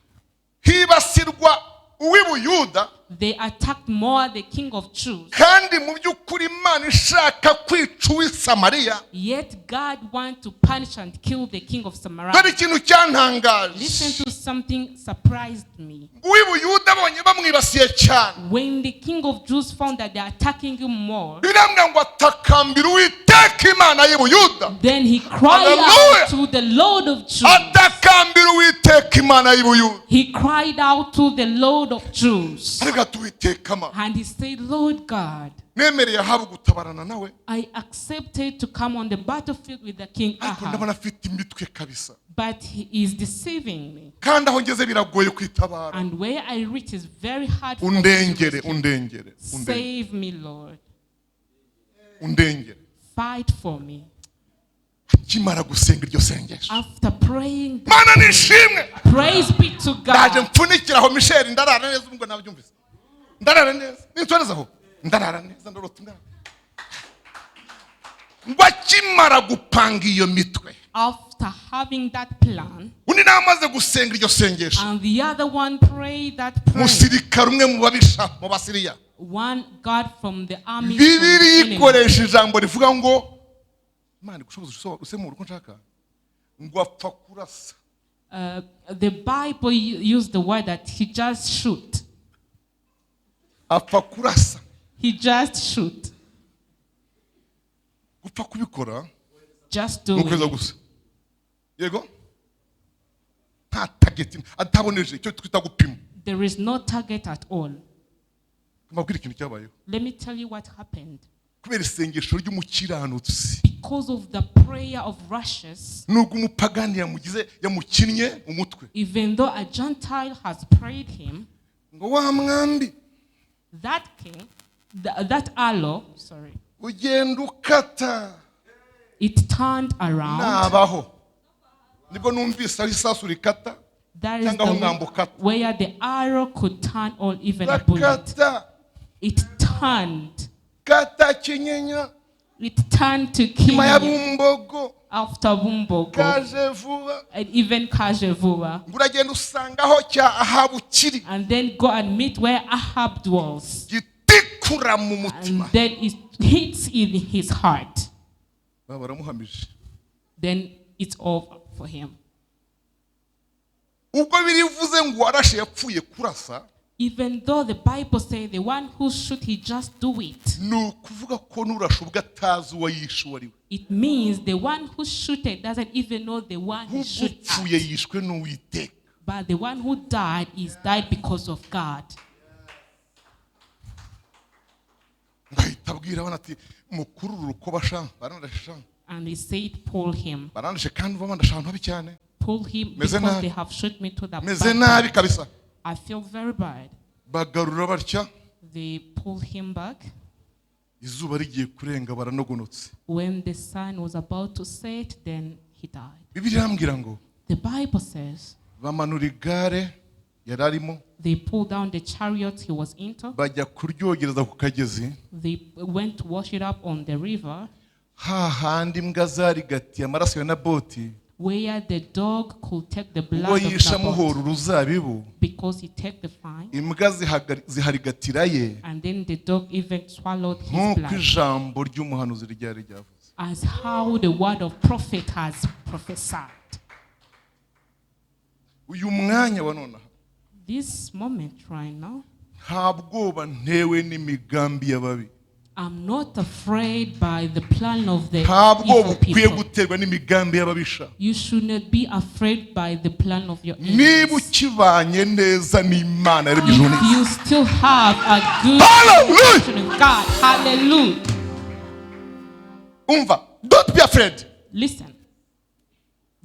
Hibasirwa uw'i Buyuda, They attacked more the king of Jews, kandi mu by'ukuri Imana ishaka kwica uw'i Samariya. Yet God wanted to punish and kill the king of Dore Samaria. ikintu cyantangaje. Listen to something surprised me. Uw'i Buyuda abonye bamwibasiye cyane, When the king of Jews found that they are attacking him more, birambwira ngo atakambira Uwiteka Imana y'i Buyuda. Then he cried Hallelujah. Out to the Lord of Jews. Atakambira Uwiteka Imana y'i Buyuda. He cried out to the Lord of Jews. Ariko ati: "Uwiteka Mana, And he said, 'Lord God, Nemereye Ahabu gutabarana nawe. I accepted to come on the battlefield with the king Ariko Ahab, ndabona afite imitwe kabisa. But he is deceiving me. Kandi aho ngeze biragoye kwitabara. And where I reach is very hard for me to Undengere, rescue. undengere, undengere. Save me, Lord. Undengere. Fight for me. Akimara gusenga iryo sengesho, After praying, Mana nishimwe. Praise be to Ndaje God. mpfunikira aho Michel, ndarara neza ubwo nabyumvise, ndarara neza ninsoreza aho, ndarara neza, ndarota umwana ngo akimara gupanga iyo mitwe, After having that plan, undi nawe amaze gusenga iryo sengesho, and the other one prayed that prayer, umusirikare umwe mu babisha mu Basiriya, one God from the army from the Bibiliya enemy. ikoresha ijambo rivuga ngo Imana igushoboze usemura uko nshaka, ngo apfa kurasa. The Bible used the word that he just shoot. Apfa kurasa. He just shoot. Gupfa kubikora Just do ni ukweza it. Gusa yego nta target, ataboneje icyo twita gupima. There is no target at all. Mbabwire ikintu cyabayeho. Let me tell you what happened. Kubera isengesho ry'umukiranutsi, Because of the prayer of righteous, nubwo umupagani yamugize yamukinnye umutwe, even though a Gentile has prayed him, ngo wa mwambi that king, that arrow, sorry, ugenda ukata it turned around. nabaho nibwo numvise aho isasu rikata That is cyangwa aho umwambi the ukata. where the arrow could turn or even a bullet. Rakata. It turned. Kata Kinyinya. It turned to Nyuma ya Kinyinya Bumbogo. After Bumbogo Kaje vuba. And even Kajevuba. Ngo uragenda usanga aho cya Ahabu kiri. And then go and meet where Ahab dwells. Gitikura mu And mutima. then it hits in his heart. Baba baramuhamije. Then it's over for him. Ubwo birivuze ngo warashe yapfuye kurasa, Even though the Bible says the one who shoot, he just do it. Ni ukuvuga ko n'urashe ubwo atazi uwo yishe uwo ari we. It means the one who shooted doesn't even know the one he Nk'ubwo shoot upfuye at. yishwe n'Uwiteka. But the one who died is died because of God. Ngahita abwira abana ati mukurure urukoba sha, barandashe sha. And he said, pull him. Barandashe kandi bandashe ahantu habi cyane. Pull him Meze because nabi. they have shot me to the Meze back. Nabi kabisa. I feel very bad. Bagarura batya. They pulled him back. Izuba rigiye kurenga baranogonotse. When the sun was about to set, then he died. Bibiliya irambwira ngo The Bible says bamanura igare yari arimo, they pulled down the chariot he was into. Bajya kuryogereza ku kagezi, They went to wash it up on the river hahandi imbwa zarigatiye amaraso ya Naboti, where the dog could take the ubwo blood of yishe Naboth amuhora uruzabibu, because he take the fine. Imbwa ziharigatira ye, And then the dog even swallowed his nk'uko blood. Ijambo ry'umuhanuzi ryari ryavuze. As how the word of prophet has prophesied. Uyu mwanya wa nonaha, This moment right now, nta bwoba ntewe n'imigambi y'ababi. I'm not afraid by the plan of the Nta bwoba evil ukwiye people. Guterwa n'imigambi y'ababisha. You should not be afraid by the plan of your Niba enemies. ukibanye neza n'Imana yaremye ijuru If n'isi, you still have a good Hallelujah! relation with God, hallelujah. Umva, don't be afraid. Listen,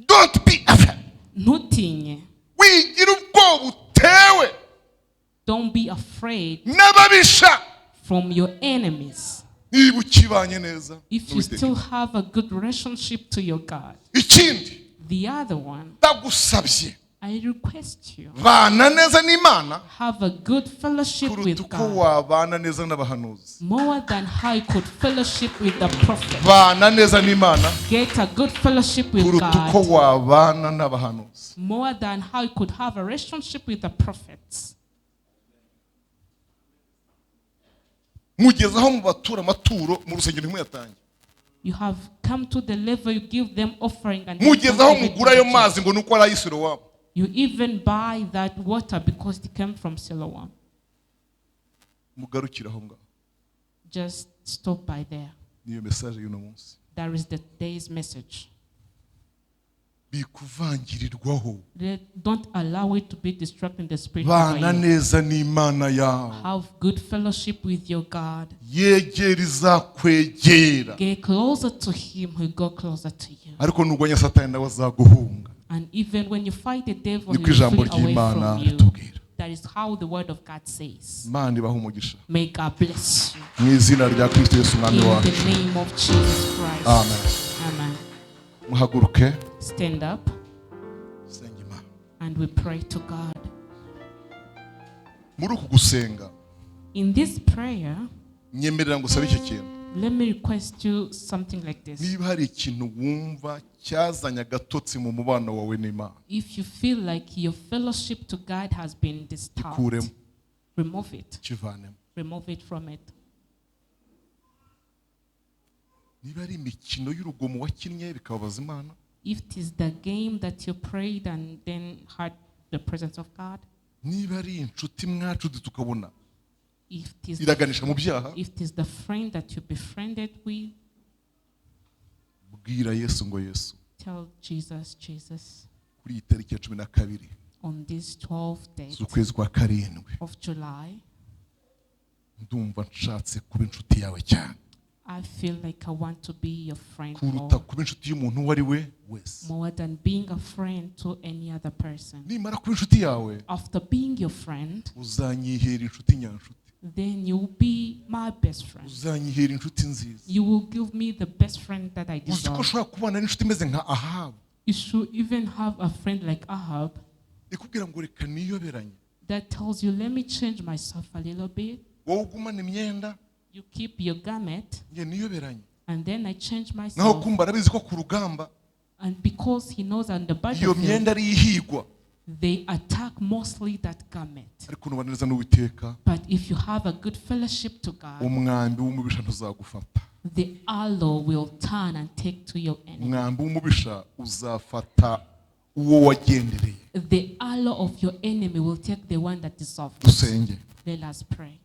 Don't be afraid. Ntutinye. Wigira ubwoba utewe Don't be afraid n'ababisha. From your enemies. Niba ukibanye neza If you n'Uwiteka. still have a good relationship to your God. Ikindi, The other one, ndagusabye, I request you, bana neza n'Imana have a good fellowship kuruta with uko God. Wabana neza n'abahanuzi. More than how you could fellowship with the prophet. Bana neza n'Imana Get a good fellowship with kuruta uko God. Wabana n'abahanuzi. More than how you could have a relationship with the prophets. Mugeze aho mubatura amaturo mu rusengero ntimuyatange. You have come to the level you give them offering and they Mugeze don't aho give it to mugura ayo the church. Mazi ngo nuko ari ay'Isilowamu. You even buy that water because it came from Siloam. Mugarukire aho ngaho. Just stop by there. Niyo message y'uno munsi. That is the day's message. Bikuvangirirwaho. Don't allow it to be distracting the spirit over Bana you. Neza n'Imana yawe. Have good fellowship with your God. Yegera izakwegera. Get closer to Him who go closer to you. Ariko nurwanya Satani nawe azaguhunga. And even when you fight the devil, he Niko will ijambo flee away ry'Imana from you. ritubwira. That is how the word of God says. Imana ibahe umugisha. May God bless you. Mu izina rya Kristo Yesu umwami In wacu. the name of Jesus Christ. Amen. Amen. Muhaguruke. Stand up Senga Imana. And we pray to God. Muri uku gusenga, In this prayer, nyemerera ngo usabe icyo kintu. Let me request you something like this. Niba hari ikintu wumva cyazanye agatotsi mu mubano wawe n'Imana, If you feel like your fellowship to God has been disturbed, gikuremo. Remove it. Kivanemo. Remove it from it. Niba ari imikino y'urugomo wakinnye bikababaza Imana, If it is the game that you prayed and then had the presence of God, niba ari inshuti mwacuditse tukabona if it is iraganisha mu byaha, if it is the friend that you befriended with, bwira Yesu ngo Yesu, tell Jesus, Jesus, kuri iyi tariki ya 12 on this 12th date z'ukwezi kwa karindwi, of July, ndumva nshatse kuba inshuti yawe cyane I feel like I want to be your friend kuruta more, kuba inshuti y'umuntu uwo ari we wese. More than being a friend to any other person. Nimara kuba inshuti yawe, After being your friend, uzanyihera inshuti nyanshuti, then you will be my best friend. Uzanyihera inshuti nziza. You will give me the best friend that I Uzi ko deserve. ushobora kubana n'inshuti imeze nka Ahabu, You should even have a friend like Ahab ikubwira ngo reka niyoberanye, that tells you, "Let me change myself a little bit." wowe ugumana imyenda, You keep your garment, njye niyoberanye. And then I change Naho myself. kumva arabizi ko ku rugamba And because he knows on the iyo battlefield, myenda ari ihigwa. They attack mostly that garment. Ariko nubana neza n'Uwiteka, But if you have a good fellowship to God, umwambi w'umubisha ntuzagufata. The arrow will turn and take to your enemy. Umwambi w'umubisha uzafata uwo wagendereye. The arrow of your enemy will take the one that deserves it. Dusenge. Let us pray.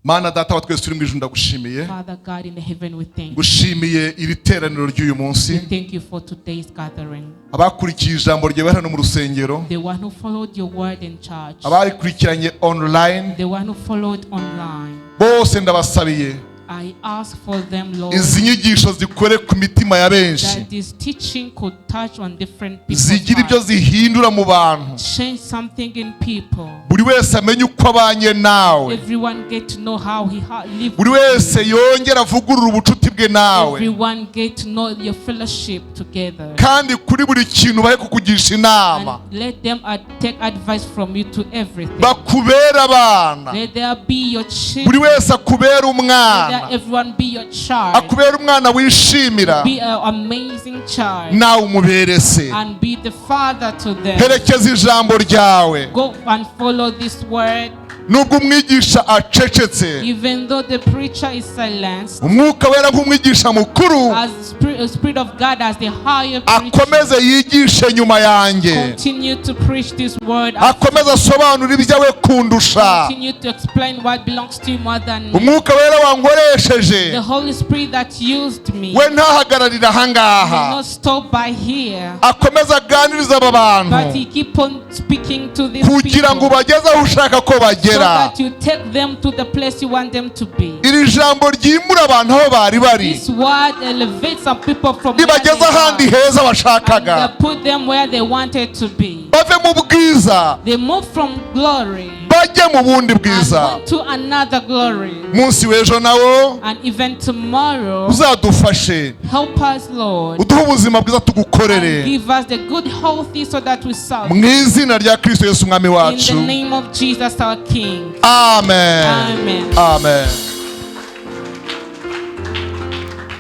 Mana Data wa twese uri mu ijuru, ndagushimiye. Father God in the heaven, we thank you. Ngushimiye iri teraniro ry'uyu munsi. We thank you for today's gathering. Abakurikiye ijambo ryawe hano mu rusengero, The one who followed your word in church, abarikurikiranye online, the one who followed online. Bose ndabasabiye. I ask for them, Lord, Izi nyigisho zikore ku mitima ya benshi, that this teaching could touch on different people's zigira ibyo hearts. Zihindura mu bantu. Change something in people. Buri wese amenye uko abanye nawe. Everyone get to know how he lived. Buri wese yongere avugurure ubucuti bwe nawe. Everyone get to know your fellowship together. Kandi kuri buri kintu bahe kukugisha inama. And let them take advice from you to everything. Bakubere abana. Let there be your Buri children. Wese akubere Let umwana. everyone be your child. Akubere umwana wishimira. Be an amazing child. Nawe umubere se. And be the father to them. Herekeza ijambo ryawe. Go and follow this word. Nubwo umwigisha acecetse, Even though the preacher is silenced, Umwuka Wera nk'umwigisha mukuru as the Spirit of God as the higher preacher, akomeze yigishe nyuma yanjye, continue to preach this word. Akomeze asobanure ibyawe kundusha. Continue to explain what belongs to you more than me. Umwuka Wera wankoresheje, The Holy Spirit that used me we ntahagararire ahangaha, will not stop by here, akomeze aganirize aba bantu but he keep on speaking to these kugira ngo people ubageze aho ushaka ko so bagera. That you take them to the place you want them to be. Iri jambo ryimura abantu aho bari bari, This word elevates some people from where ribageze they ahandi are heza bashakaga, and put them where they wanted to be. Bave mu bwiza They move from glory bajye mu bundi and bwiza. go to another glory. Munsi w'ejo nawo And even tomorrow, uzadufashe, help us, Lord, uduhe ubuzima bwiza tugukorere, and give us the good healthy so that we serve. Mu izina rya Kristo Yesu umwami In wacu. the name of Jesus, our King. Amen. Amen. Amen.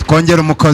Twongere umukozi.